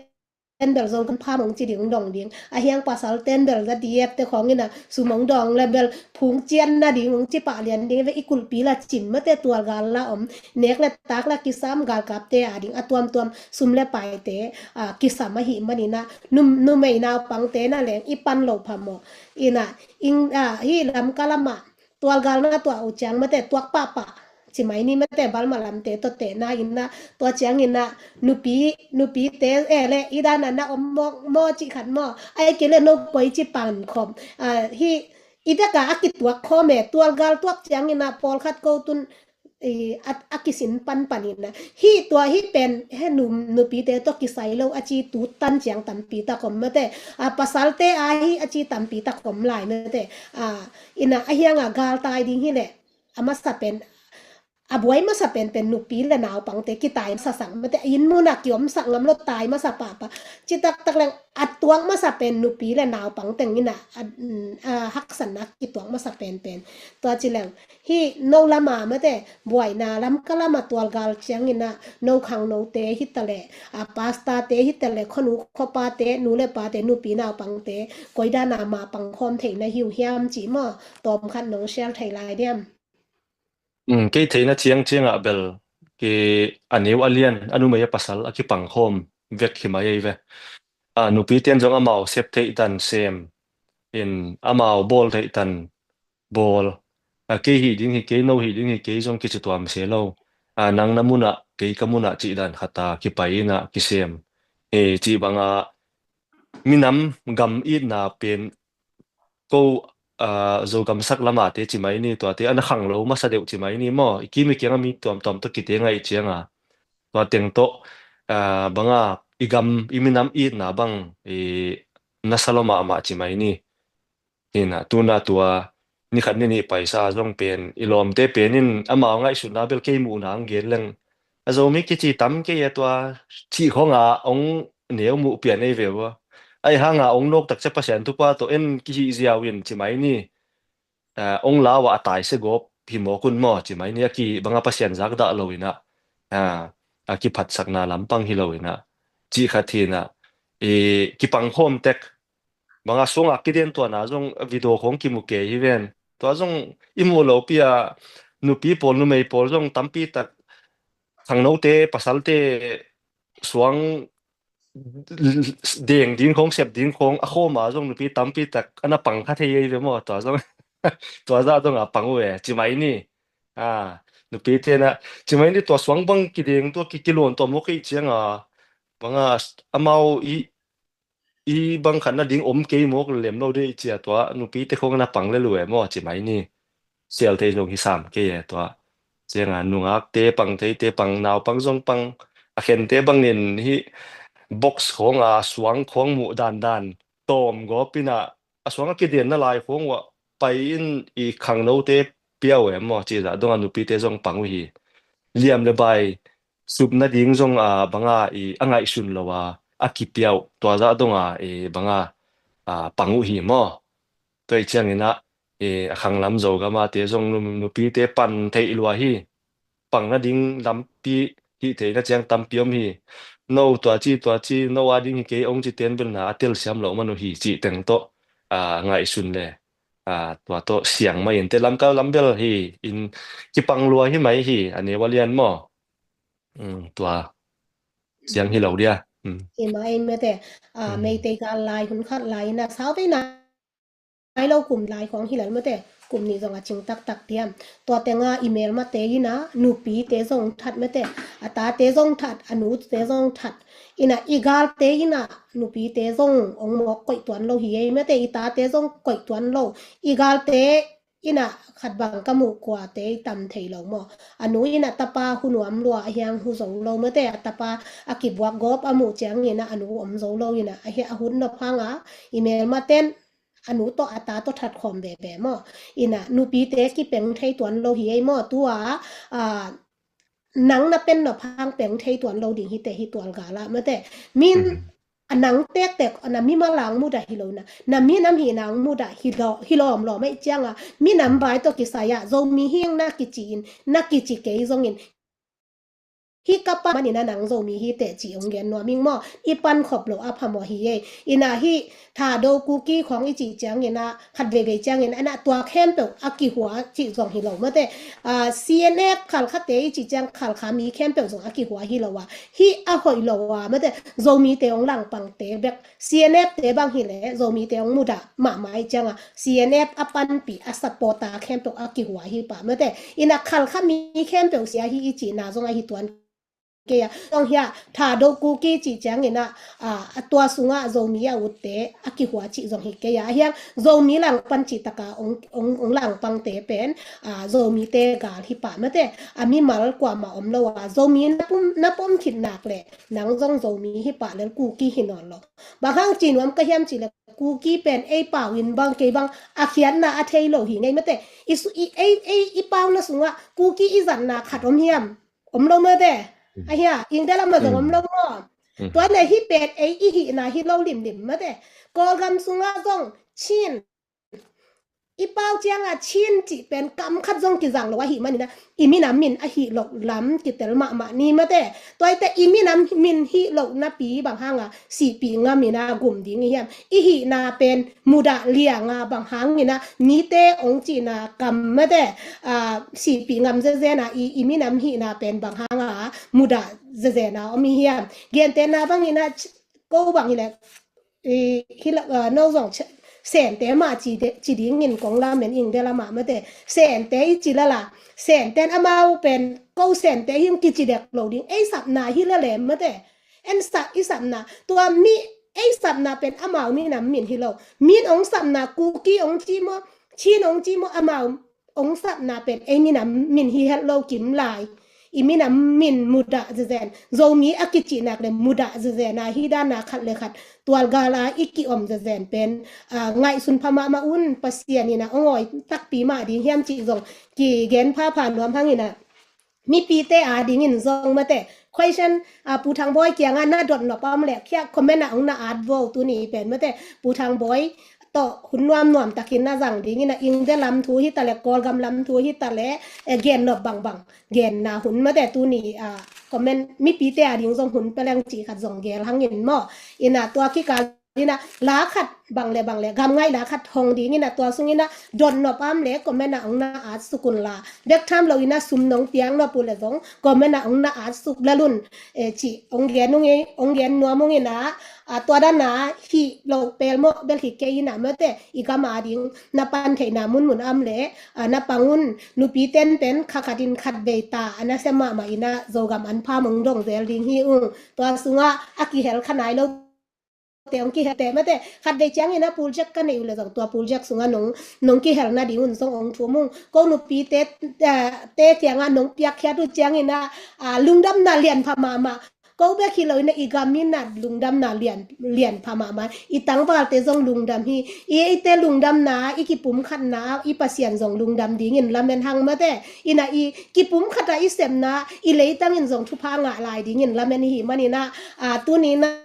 ten bel Zogam pham ong ci ding ong dong ding. A hiang pasal ten bel za diep te khawng in ah sum ong dong le bel phung cian na ding ong ci pah lian ding ve i kulhpi la cim mate tualgal la om. Nek le tak la kisam galkap te a ding a tuamtuam sum le pai te ah, kisam ahi manin ah num, numei naupang te na leng i pan lo pha maw? In ah ing ah, hi lam ka lamah tualgal na tuah uh ciang mate tuak pahpah ci mai ni mate Balma lamte tawh tehna in ah tua ciangin ah nupi, nupi te e le i dan ah na om mawk maw ci khat maw? Ai kei le no koi ci pan khawm ah, hi i daka a kituak khawm e tualgal tuak ciangin ah pawlkhat ko tun i, a, a kisin panpan in ah hi tua hi pen he num, nupi te tawh kisai lo a ci tu tan ciang tampi tak om mate. A pasal te a hi a ci tampi tak om lai mate. A in ah a hiang ah galtai ding hi le a masa pen a buai masa penpen nupi le naupangte kitai masa sak mate. Inn munah kiomsak ngam lo tai masa pahpah. Citaktak leng a tuak masa pen nupi le naupang teng in ah a, a haksatna kituak masa penpen. Tua ci leng hi no lama mate buaina lam ka lama tualgal ciangin ah no khangnote hi ta le a pastor te hi ta le khonu khopate nu le pate nupi naupangte koidana ma pangkhawm theihna hi uh hiam ci maw? Tawm khat nong share thei lai diam? Um, kei theihna ciangciangah bel ki a neu a lian a numei a pasal a kipangkhawm vek hi mai ei ve. A nupi ten zong amau sep theih tan sem in amau bawl theih tan bawl. A kei hih ding hi kei no hih ding hi kei zong kici tuam se lo. A nang na munah kei ka munah cih dan khata kipai inah kisem. E, cih banga minam gam itna pen ko a Zogam sak lama te ci mai ni tuate ana khang lo masa deuh ci mai ni maw? I kim i kianga mi tuamtuam tawh kite ngaih cianga tua teng tawh a banga i gam i minam itna bang i nasa lo mahmah ci mai ni. Hina tuna tua nikhat ni nih paisa zong pen i lawmte penin amau ngaihsutna bel kei muhna ang gen leng a Zomi kici tam kei a tua cih khonga ong neu muh pian ei ve ua. Ai hanga ong nawk takcia Pasian thupha tawh en kihih ziau in ci mai ni. A, ong lau a a taise gawp hi mawk un maw ci mai ni a ki banga Pasian zak dah lo inah a, a kiphatsakna lampang hi lo inah cih khat hinah i kipangkhawm tek banga suangah kiden tuana zong video khong kimu kei hi ven. Tua zong i muh lopi a nupi pawl numei pawl zong tampi tak khangnote pasalte suang deng ding khong sep ding khong a khawma zong nupi tampi tak ana pang kha thei ei ve maw tua zong tua zah zong a pang uh e ci mai ni. A nupi tena ci mai ni tua suang bang kideng tua ki kiluan tua mawk ei cianga banga amau i i bang khat na ding om kei mawk lem lo dei cia tua nupi te khong na pang le lu e maw ci mai ni. Sial thei zong hi sam kei e tua cianga nungak te pang thei te pang nau pang zong pang a khen te bangin hi box khong a suang khong muh dan dan tawm gawp inah a suang a kidian na lai khong uh pai in i khangno te piau e maw ci zah dong a nupi te zong pang uh hi. Liam le bai sup nading zong a banga i a ngaihsun lo a a kipiauh tua zah donga i banga a pang uh hi maw? Tua i cianginah eh, a khanglam Zogam a te zong nu-, nupite pan theih lua hi. Pang nading lampi hih theihna ciang tampi om hi. No tua ci, tua ci, no a ding hi kei ong ci ten bel na a telsiam lo man uh hi cih teng tawh, ah, ngaihsun le, ah, tua tawh siang mai in te lamkal lam bel hi in kipang lua hi mai hi, a neu a lian maw? Mm, tua siang hi lo dia. Mm. Hi mai mate, ah, Mm. Meitei gal lai hun khat lai na sau ve na. Nai lo kum lai khawng hi lel mate, kum nih zong a cing taktak diam. Tua tenga i melmate ina nupite zong that mate, a tate zong that, a nute zong that. Ina i galte ina nupite zong ong mawk koih tuan lo hi ei mate, i tate zong koih tuan lo. I galte ina khat bang ka muh kuate i tam thei lo maw. A nu ina tapa hu nuam lua a hiang hu zo lo mate, a tapa a kibuak gawp a muh ciang ina a nu om zo lo ina a hia a hun nop hanga i melmaten a nu tawh a ta tawh that khawm veve maw. Ina nupite kipeng thei tuan lo hi ei maw, tua, a, nang na pen nop hang peng thei tuan lo ding hi te hi tual gala mate. Min Mhm. a nang tektek na mimal ang mudah hi lo na, na minam hi nang mudah hi lo, hi lawm lawm ei cianga minam vai tawh kisai ah Zomi hing na kici in, na kici kei zongin hi ka pa manina nang Zomi hi teh ci ong gen nuam ing maw. I pan khop lo a phamawh hi ei. Ina hi Thado Kuki khawng i cih ciangina khat veivei ciangina ana tua khempeuh a kihua cih zong hi lo mate. Ah, C N F Khalkhate i cih ciang Khalkha mi khempeuh zong a kihua hi lo a. Hi a hoih lo a mate. Zomite ong langpangte bek C N F te bang hi le Zomite ong mudah mahmah i cianga C N F a panpih a supporter khempeuh a kihua hi pah mate. Ina Khalkha mi khempeuh sia hi i cihna zong a hi tuan kei a. Zong hia Thado Kuki cih ciangina, a, a tua sunga Zomi a utte a kihua cih zong hi kei a. A hiang Zomi langpan cih taka ong, ong, ong langpangte pen, a, Zomite gal hi pah mate. A mimal kuama om lo a Zomi na pum, na pom khit nak le nang zong Zomi hi pah lel Kuki hi nawn lo. Bang hang ci nuam ka hiam ci le Kuki pen ei pau in bang kei bang a khiatna a thei lo hi ngei mate. I su, i, ei, ei, i pauna sunga Kuki i zatna khat om hiam? Om lo mate. Mm. A hia, ing dela ma zong om Mm. lo maw. Mm. Tua le hi pen ei i hihna hi lo limlim mate. Kawlgam sunga zong Chin i pau cianga Chin cih pen kam khat zong kizang lo ahi manina i minam min ahi lo lam kitel mahmah ni mate. Tua i te i minam min hi lo napi bang hanga sihpih ngam ina gum ding i hiam? I hihna pen mudah lianga bang hangina mite ong cihna kam mate, a, sihpih ngam zezena i, i minam hihna pen bang hanga mudah zezena om i hiam? Gentena bangina ch-, ko bang hi le, i, hi la, a, no zong ch-, Sente mah ci de, ci dingin kong lamen ing dela mah mate. Sente i ci lala, Senten amau pen ko Sente hing kici dek lo ding. Ei sapna hi la lem mate. En sa, i sapna. Tua mi, ei sapna pen amau minam min hi lo. Min ong sapna Kuki ong ci maw, Chin ong ci maw, amau ong sapna pen ei minam min hi het lo kim lai. I minam min mudah zezen. Zomi a kicihnak le mudah zezen a hi dana khat le khat tual gala i kiom zezen pen, a, ngaihsun pha mahmah un. Pasian ina ong awi takpi mah ding hiam cih zong kigen phapha nuam hangina mipite a dingin zong mate. Question, a, Pu Thang Bawi kianga na dot nop a om le kia comment a ong na at vo tuni pen mate. Pu Thang Bawi tawh hun nuam nuam takin na zang dingin a Ingde lam thu hi ta le Kawlgam lam thu hi ta le, e, gen nop bangbang genna hun mate tuni, a, comment mipite a ding zong hun peleng cih khat zong gel hangin maw. Ina tua kikal ina la khat bang le bang le gam ngai la khat hong ding ina tua sung ina dot nop a om le comment a ong na at suk un la. Bek tham lo ina sum nong piak nop uh le zong comment a ong na at suk lel un, e, cih ong gen ung e, ong gen nuam ung ina, a, tua dana hi lo pel mawh bel hi kei ina mate i gam a ding na pan theihna munmun a om le, a, na pang un. Nupi ten pen kha khat in khat vei ta a na sia mahmah ina Zogam an pha mong dong zel ding hi ung. Tua sunga a kihel kha nai lo te ong kihel te mate. Khat vei ciangin a project ka nei uh le zong tua project sunga nong, nong kihel nading un zong ong thum ung. Ko nupi te, eh, te kianga nong piakkhiat uh ciangin a, a, lungdamna lian pha mahmah. Ko bek hi lo ina i gam ina lungdamna lian, lian pha mahmah. I tangvalte zong lungdam hi. I eite lungdamna, i kipumkhatna, i Pasian zong lungdam dingin lamen hang mate. Ina i kipumkhata i sepna, i leitangin zong thupha ngah lai dingin lamen hi manina, a, tuni na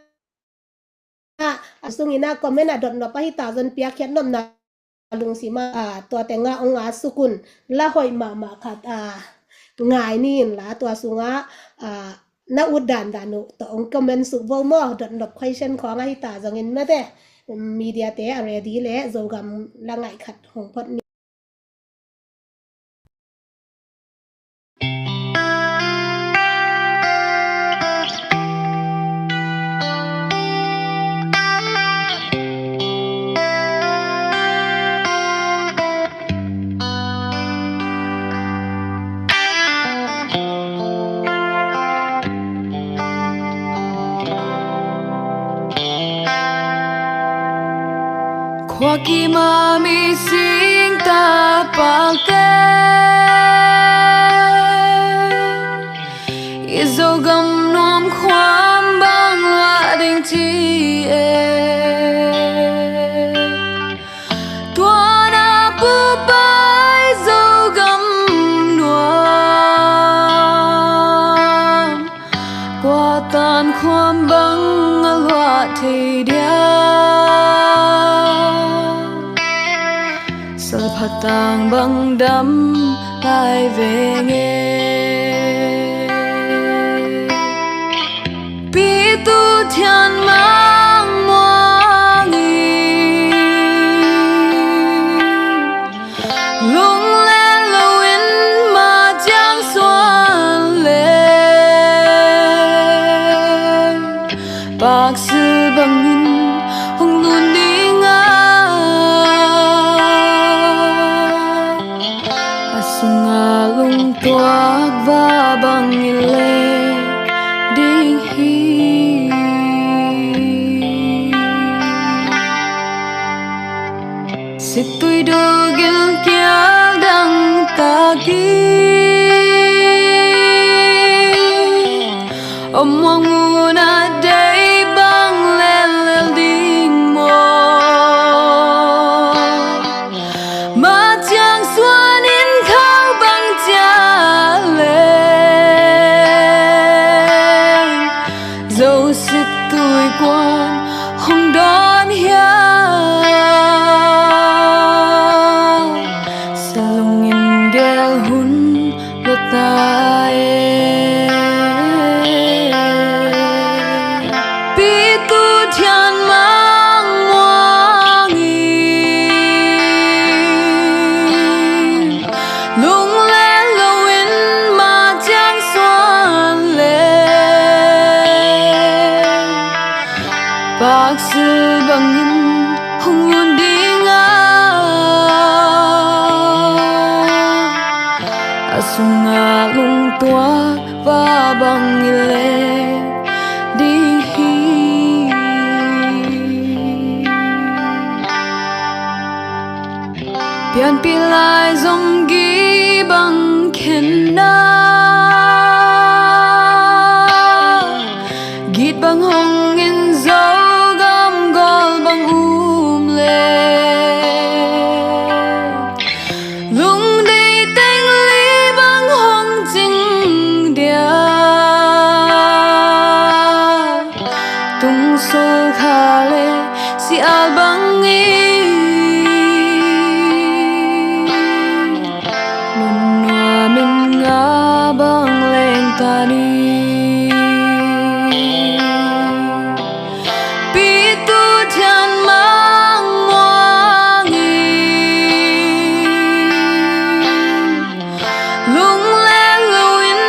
a sungina comment a dot nop a hi ta zon piakkhiat nopna lungsim ah, ah, tuate ngah hong a sukun la hoih mahmah khat, ah, ngai ni in la tua sungah, ah, na ut dandan uh tawh hong comment suk vo maw. Dot nop question khawng ahi ta zongin mate, media te a ready le Zogam la ngaih khat hong phot ni. Khua kim a mising tapakte, i Zogam nuam khuam bang luah ding ci e. Tua na pupai Zogam nuam, kua tan khuam bang a luah thei dia. Salphatang bang dam lai veng e. Pitu Thian Mang Muang in lunglet loin ma ciang suan le, paksil bangin hong lun ding a, a sungah lungtuak va bangin lek ding hi. Situi dugil kial dang tak in om muang mun a dei bang lellel ding maw? Ma ciang suan in khau bang cia leng, Zo situi kuan hong dawn hiam? Salung in gel hun lo ta e. Pitu Thian Mang Muang in lunglet loin ma ciang suan le, paksil bangin hong lun ding a, a sungah lungtuak va bangin lek ding hi. Pianpih lai zong gih bang khenna, git bang hong in Zogam gol bang um le, lungdei teng li bang hong cing dia, tung sul kha le si al bangin mun nuam in nga bang leng ta ni. Pitu Thian Mang Muang in lunglet loin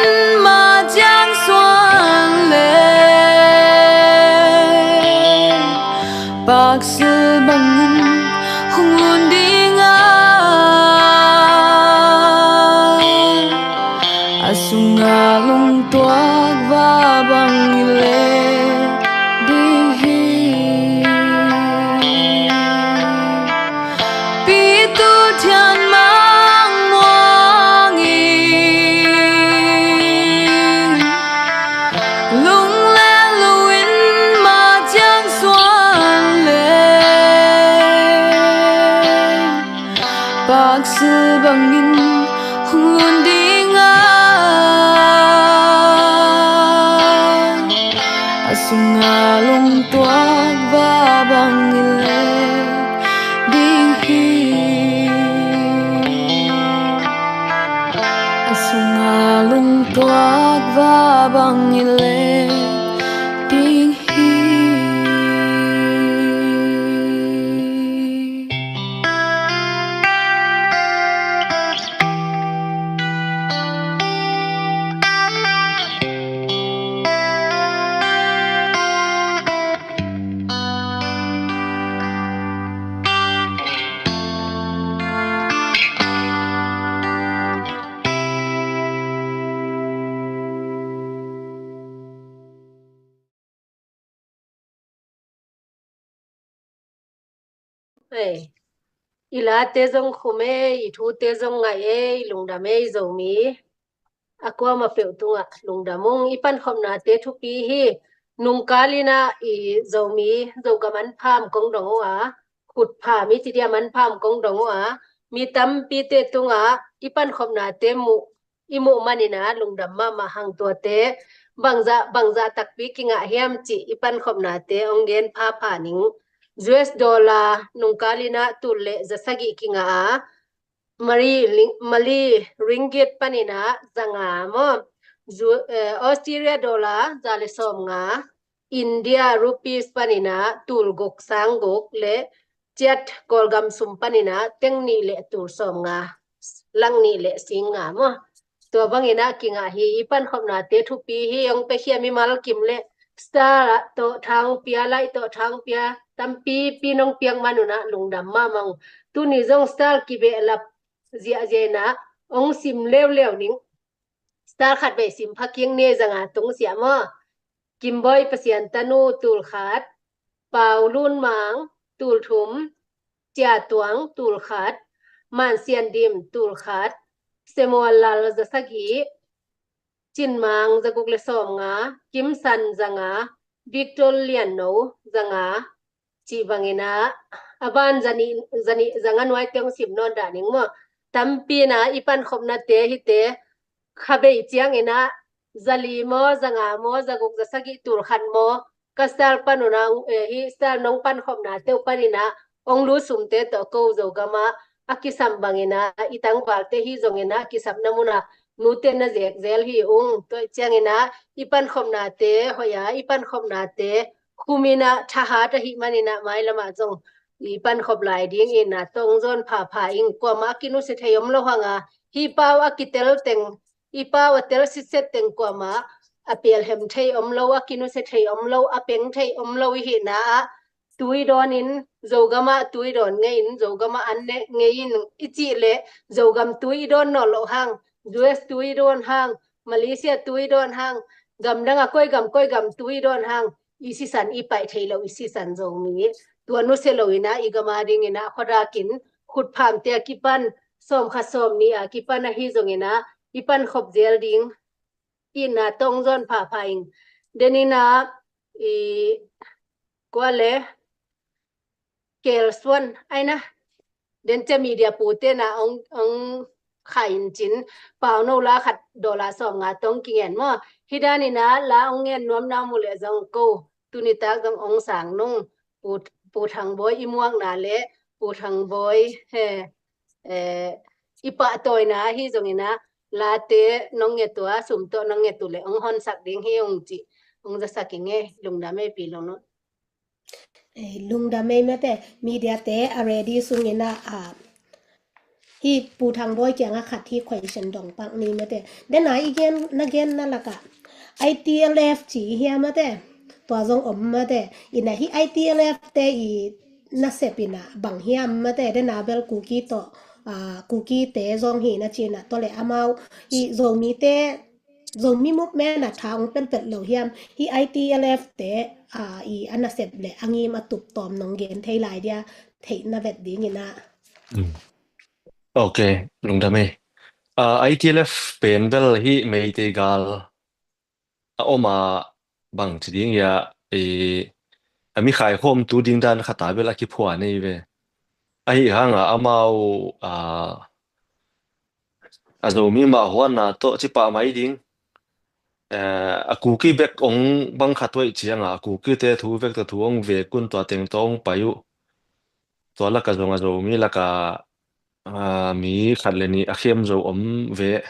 ma ciang suan le, paksil bangin hong lun ding a, a sungah lungtuak va bangin lek ding hi. Pitu Thian Mang Muang in lunglet loin ma ciang suan le, paksil bangin hong lun ding a, a sungah lungtuak va bangin lek ding hi. bang i leh ding hi. Ei, i late zong khum ei, i thute zong ngaih ei, lungdam ei Zomi. A kuamah peuh tungah lungdam ung. I pankhopnate thupi hi. Nungkal in ah i Zomi, Zogam anpha om kong dong uh a, khutpha mi ci dia manpha om kong dong uh a, mi tampite tungah i pankhopnate muh, i muh manin ah lungdam mahmah hang. Tuate bangzah, bangzah takpi kingah hiam cih i pankhopnate hong gen phapha ning. U S dollar nungkal in ah tul le za sagih kingah a, Mali ling-, Mali ringgit panin ah za nga maw. Zu-, eh, Australia dollar za le sawm nga. India rupees panin ah tul guk sang guk le Kyat Kawlgam sum panin ah teng nih le tul sawm nga, lang nih le sing nga maw. Tua bangin ah kingah hi. I pankhopnate thupi hi. Hong piakhia mimal kim le star tawh thang pia, lai tawh thang pia, tampipi nong piak man un ah lungdam mahmah ung. Tuni zong star kibehlap ziahziah in ah hong sim leuleu ning. Star khat vei sim pha keng ni. Za nga tung siah maw. Kimbawi Pasian Tanu tul khat, Pau Lun Mang tul thum, Cia Tuang tul khat, Man Sian Dim tul khat, Samuel Lal za sagih, Cin Mang za guk le sawm nga, Kim San za nga, Victor Lian No za nga, cih bangin ah, a ban za nih, za nih, za nga nuai teng sim nawn dah ning maw. Tampi in ah i pankhopnate hite, kha bei ciangin ah, za li maw, za nga maw, za guk, za sagih, tul khat maw, ka star pan un ah, eh, hih star nong pankhopnate uh panin ah hong lut sumte tawh ko Zogam ah a kisam bangin ah, i tangvalte hi zongin ah a kisapna mun ah nute na zekzel hi ung. Tua ciangin ah i pankhopnate hoih a, i pankhopnate khum in ah thahat ahih manin ah mailam ah zong i pankhop lai dingin ah tawh hong zawn phapha ing. Kuamah a kinusia thei om lo hang a, hih pau a kitel teng, i pau a tel sitset teng kuamah a pelhem thei om lo, a kinusia thei om lo, a peng thei om lo i hihna ah, tui dawnin, Zogam ah tui dawn ngei in, Zogam ah an ne ngei in i cih leh, Zogam tui i dawn nawn loh hang, U S tui i dawn hang, Malaysia tui i dawn hang, gamdang a koi gam, koi gam tui i dawn hang, i sisan i paih thei lo, i sisan Zomi. Tua nusia lo in ah, i gam a dingin ah, khuadakin, khutphamte a kipan, sawm khat sawm nih a kipan ahi zongin ah, i pankhop zel ding, i na tawh hong zawn phapha ing. Den in ah, i kua le, Kel Suan, ai na. Den cia media pute na hong, hong kha in cin, pau no la khat dollar sawm nga tawh hong kingen maw. Hih dan in ah la hong ngen nuam na mu le zong ko, tuni tak zong hong sang nung, Pu, Pu Thang Bawi i muakna le, Pu Thang Bawi, he, eh, i pahtawina ahi zongin ah, late nong nget uh a, sum tawh nong nget uh leh hong honsak ding hi ung cih hong zasak ing e. Lungdam e, Pi Long Nun. Eh, lungdam e mate, media te a ready sungin ah, ah, hih Pu Thang Bawi kiangah khat hih question dong pak ni mate. Den a i gen, na genna lakah I T L F ci hi a mate, tua zong om mate. In ah hih I T L F te i nasep in ah bang hiam mate, den a bel Kuki tawh, ah, Kukite zong hi na ci in ah, tua leh amau i Zomite, Zomi movement a tha hong pelpelh lo hiam, hih I T L F te, ah, i a nasep le a ngim a tup tawm nong gen thei lai dia, theih na vet dingin ah. Mm. Ok, lungdam e. Ah, I T L F pen bel hih Meitei gal a om a, bang ci ding hia, i, a mi khaikhawmtu ding dan khat a bel a kiphuan ei ve. Ahi hang a amau, a, a Zomi mah huanna tawh ci pah mai ding. Eh, a Kuki bek ong bang khat tuaih ciang a, a Kukite thu bek tawh thu ong vek un, tua teng tawh ong pai uh. Tua lak a zong a Zomi lak a, a, mi khat le nih a khem zo om ve.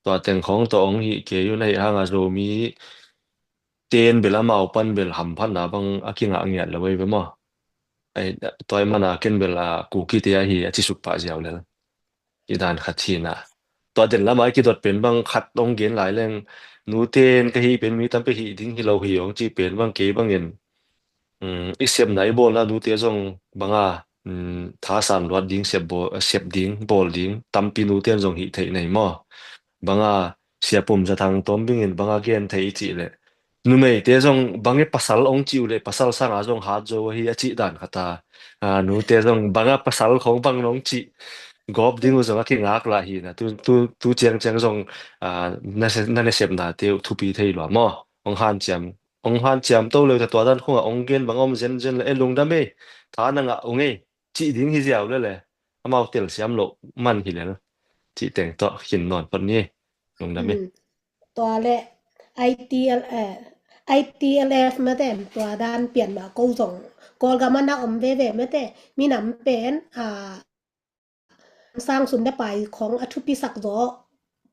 Tua teng khawng tawh hong hih kei un, ahih hanga Zomi ten bel amau pan bel hamphatna bang a kingah ngiat lo ei ve maw? Ai, tua ih mana ken bel a Kukite ahi a ci suk pah ziau lel. I dan khat hi na. Tua den lama i kidot pen bang khat hong gen lai leng, nuten ka hih pen mi tampi hih ding hi lo hi hong cih pen bang kei bangin, um, i sepna i bawlna nute zong banga, um, thasan luat ding, sep bawl, sep ding, bawl ding tampi nuten zong hih theih nei maw? Banga Sia Pum Za Thang Tawm bingin banga gen thei i cih leh, numeite zong bang e pasal hong cih uh leh pasal sanga zong hat zo ahi a cih dan khat a. A, nute zong banga pasal khong bang nong cih gawp ding uh zong a kingak lah hi na. Tu, tu, tu ciangciang zong, a, na se-, na nasepnate uh thupi thei lua maw? Hong hanciam, hong hanciam to leu ta tua dan khunga hong gen bang om zenzen le e lungdam ei. Tha na ngah ung ei. Cih ding hi ziau le le. Amau telsiam loh man hi lel. Cih teng tawh khin nawn phot ni. Lungdam ei. Hmm. Tua le I T L, eh, I T L F mate, tua dan pian mah ko zong Kawlgam a na om veve mate, minam pen, a, sang sun le pai khong a thupisak zaw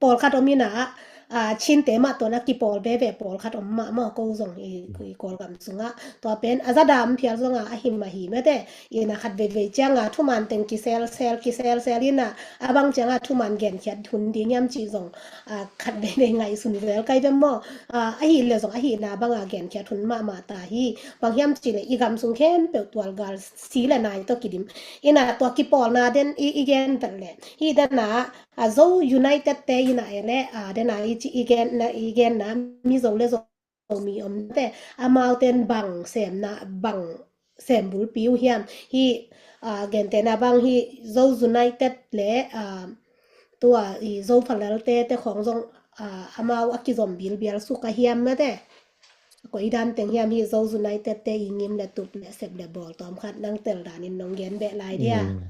pawlkhat om ina, a, Chinte mah tuan a kipawl veve pawlkhat om mah maw, ko zong i, i Kawlgam sungah tua pen a za dam phial zonga a him a hi mate, ina khat veivei cianga thuman teng kiselsel, kiselsel ina, a bang cianga thuman genkhiat hun ding hiam cih zong, a, khat veivei ngaihsun zel kai ve maw? A, ahi le zong ahihna banga genkhiat hun mahmah ta hi. Bang hiam cih le i gam sung khempeuh tualgal si le nai tawh kidim. Ina tua kipawlna den i, i gen vet le. Hi dena, a, Zo United te ina e le, a, dena i ci i genna, i genna Mizo le Zo mi om te, amau ten bang semna, bang sem bulpi uh hiam? Hi, a, gentehna bang hi Zo United le, a, tua i Zo Falal te, te khong zong, a, amau a kizom bilbial suk a hiam mate. Koi dan teng hiam hi Zo United te i ngim le tup le sep le bawl tawm khat nang tel danin nong gen beh lai dia. Hmm.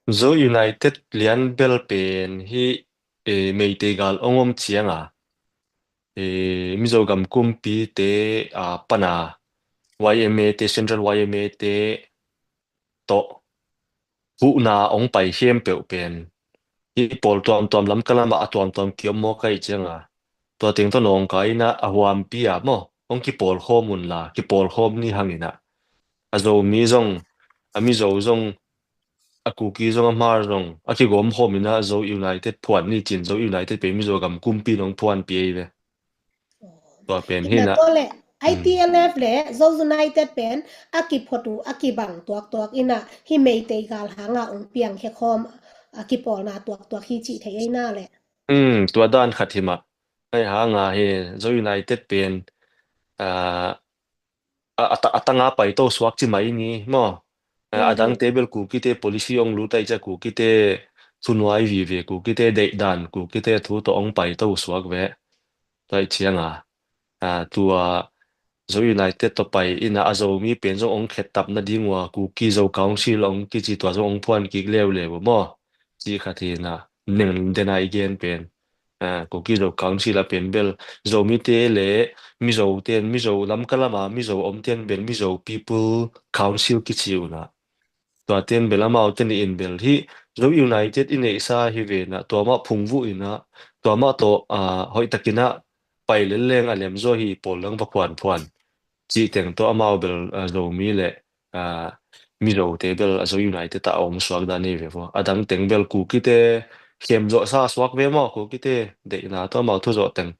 Zo United lian bel pen hi, e, Meitei gal ong om cianga, e, Mizo gam kumpi te, a, pana Y M A te, Central Y M A te tawh huhna ong pai khempeuh pen hi pawl tuamtuam lam kalama a tuamtuam kiom maw kai cianga. Tua teng tawh nawngkai ina a huampi a maw, ong kipawl khawm unla, kipawl khawm ni hangina. A Zomi zong, a Mizo zong, a Kuki zong, a Hmar zong, a kigawm khawm ina Zo United phuan ni cin, Zo United pe Mizo gam kumpi nong phuanpi ei ve. Tua pen hi na. Tua le, mm, I T L F le, Zo United pen, a kiphot uh, a kibang tuaktuak ina, hi Meitei gal hanga ong piang he khawm, a kipawlna tuaktuak hi cih thei ei na le. Mm, tua dan khat hi mah. Ai hanga hi, Zo United pen, a, a, a ta-, a tanga paito suak ci mai ni, maw? A, a dangte bel Kukite policy ong lut ai cia Kukite thunuai vive, Kukite deihdan, Kukite thu tawh ong paito suak ve. Tua i cianga, a, tua Zo United tawh pai ina a Zomi pen zong ong khettap nading ua, Kuki Zo Council ong kici tua zong ong phuan kik leuleu maw? Ci khat hi na, neng dena i gen pen. A, Kuki Zo Council a pen bel Zomite le Mizo ten, Mizo lamkalama Mizo omten bel Mizo People Council kici una. Tua ten bel amau ten in bel hi Zo United i neihsa hi ve na, tua mah phungvuh ina, tua mah tawh, a, hoihtakina pai lelleng a lemzaw hi pawl lang va phuanphuan. Cih teng tawh amau bel, a, Zomi le, a, Mizote bel a Zo United ah a om suak dan hi ve vua. A dang teng bel Kukite khem zawhsa suak ve maw, Kukite deihna tawh amau thu zawh teng.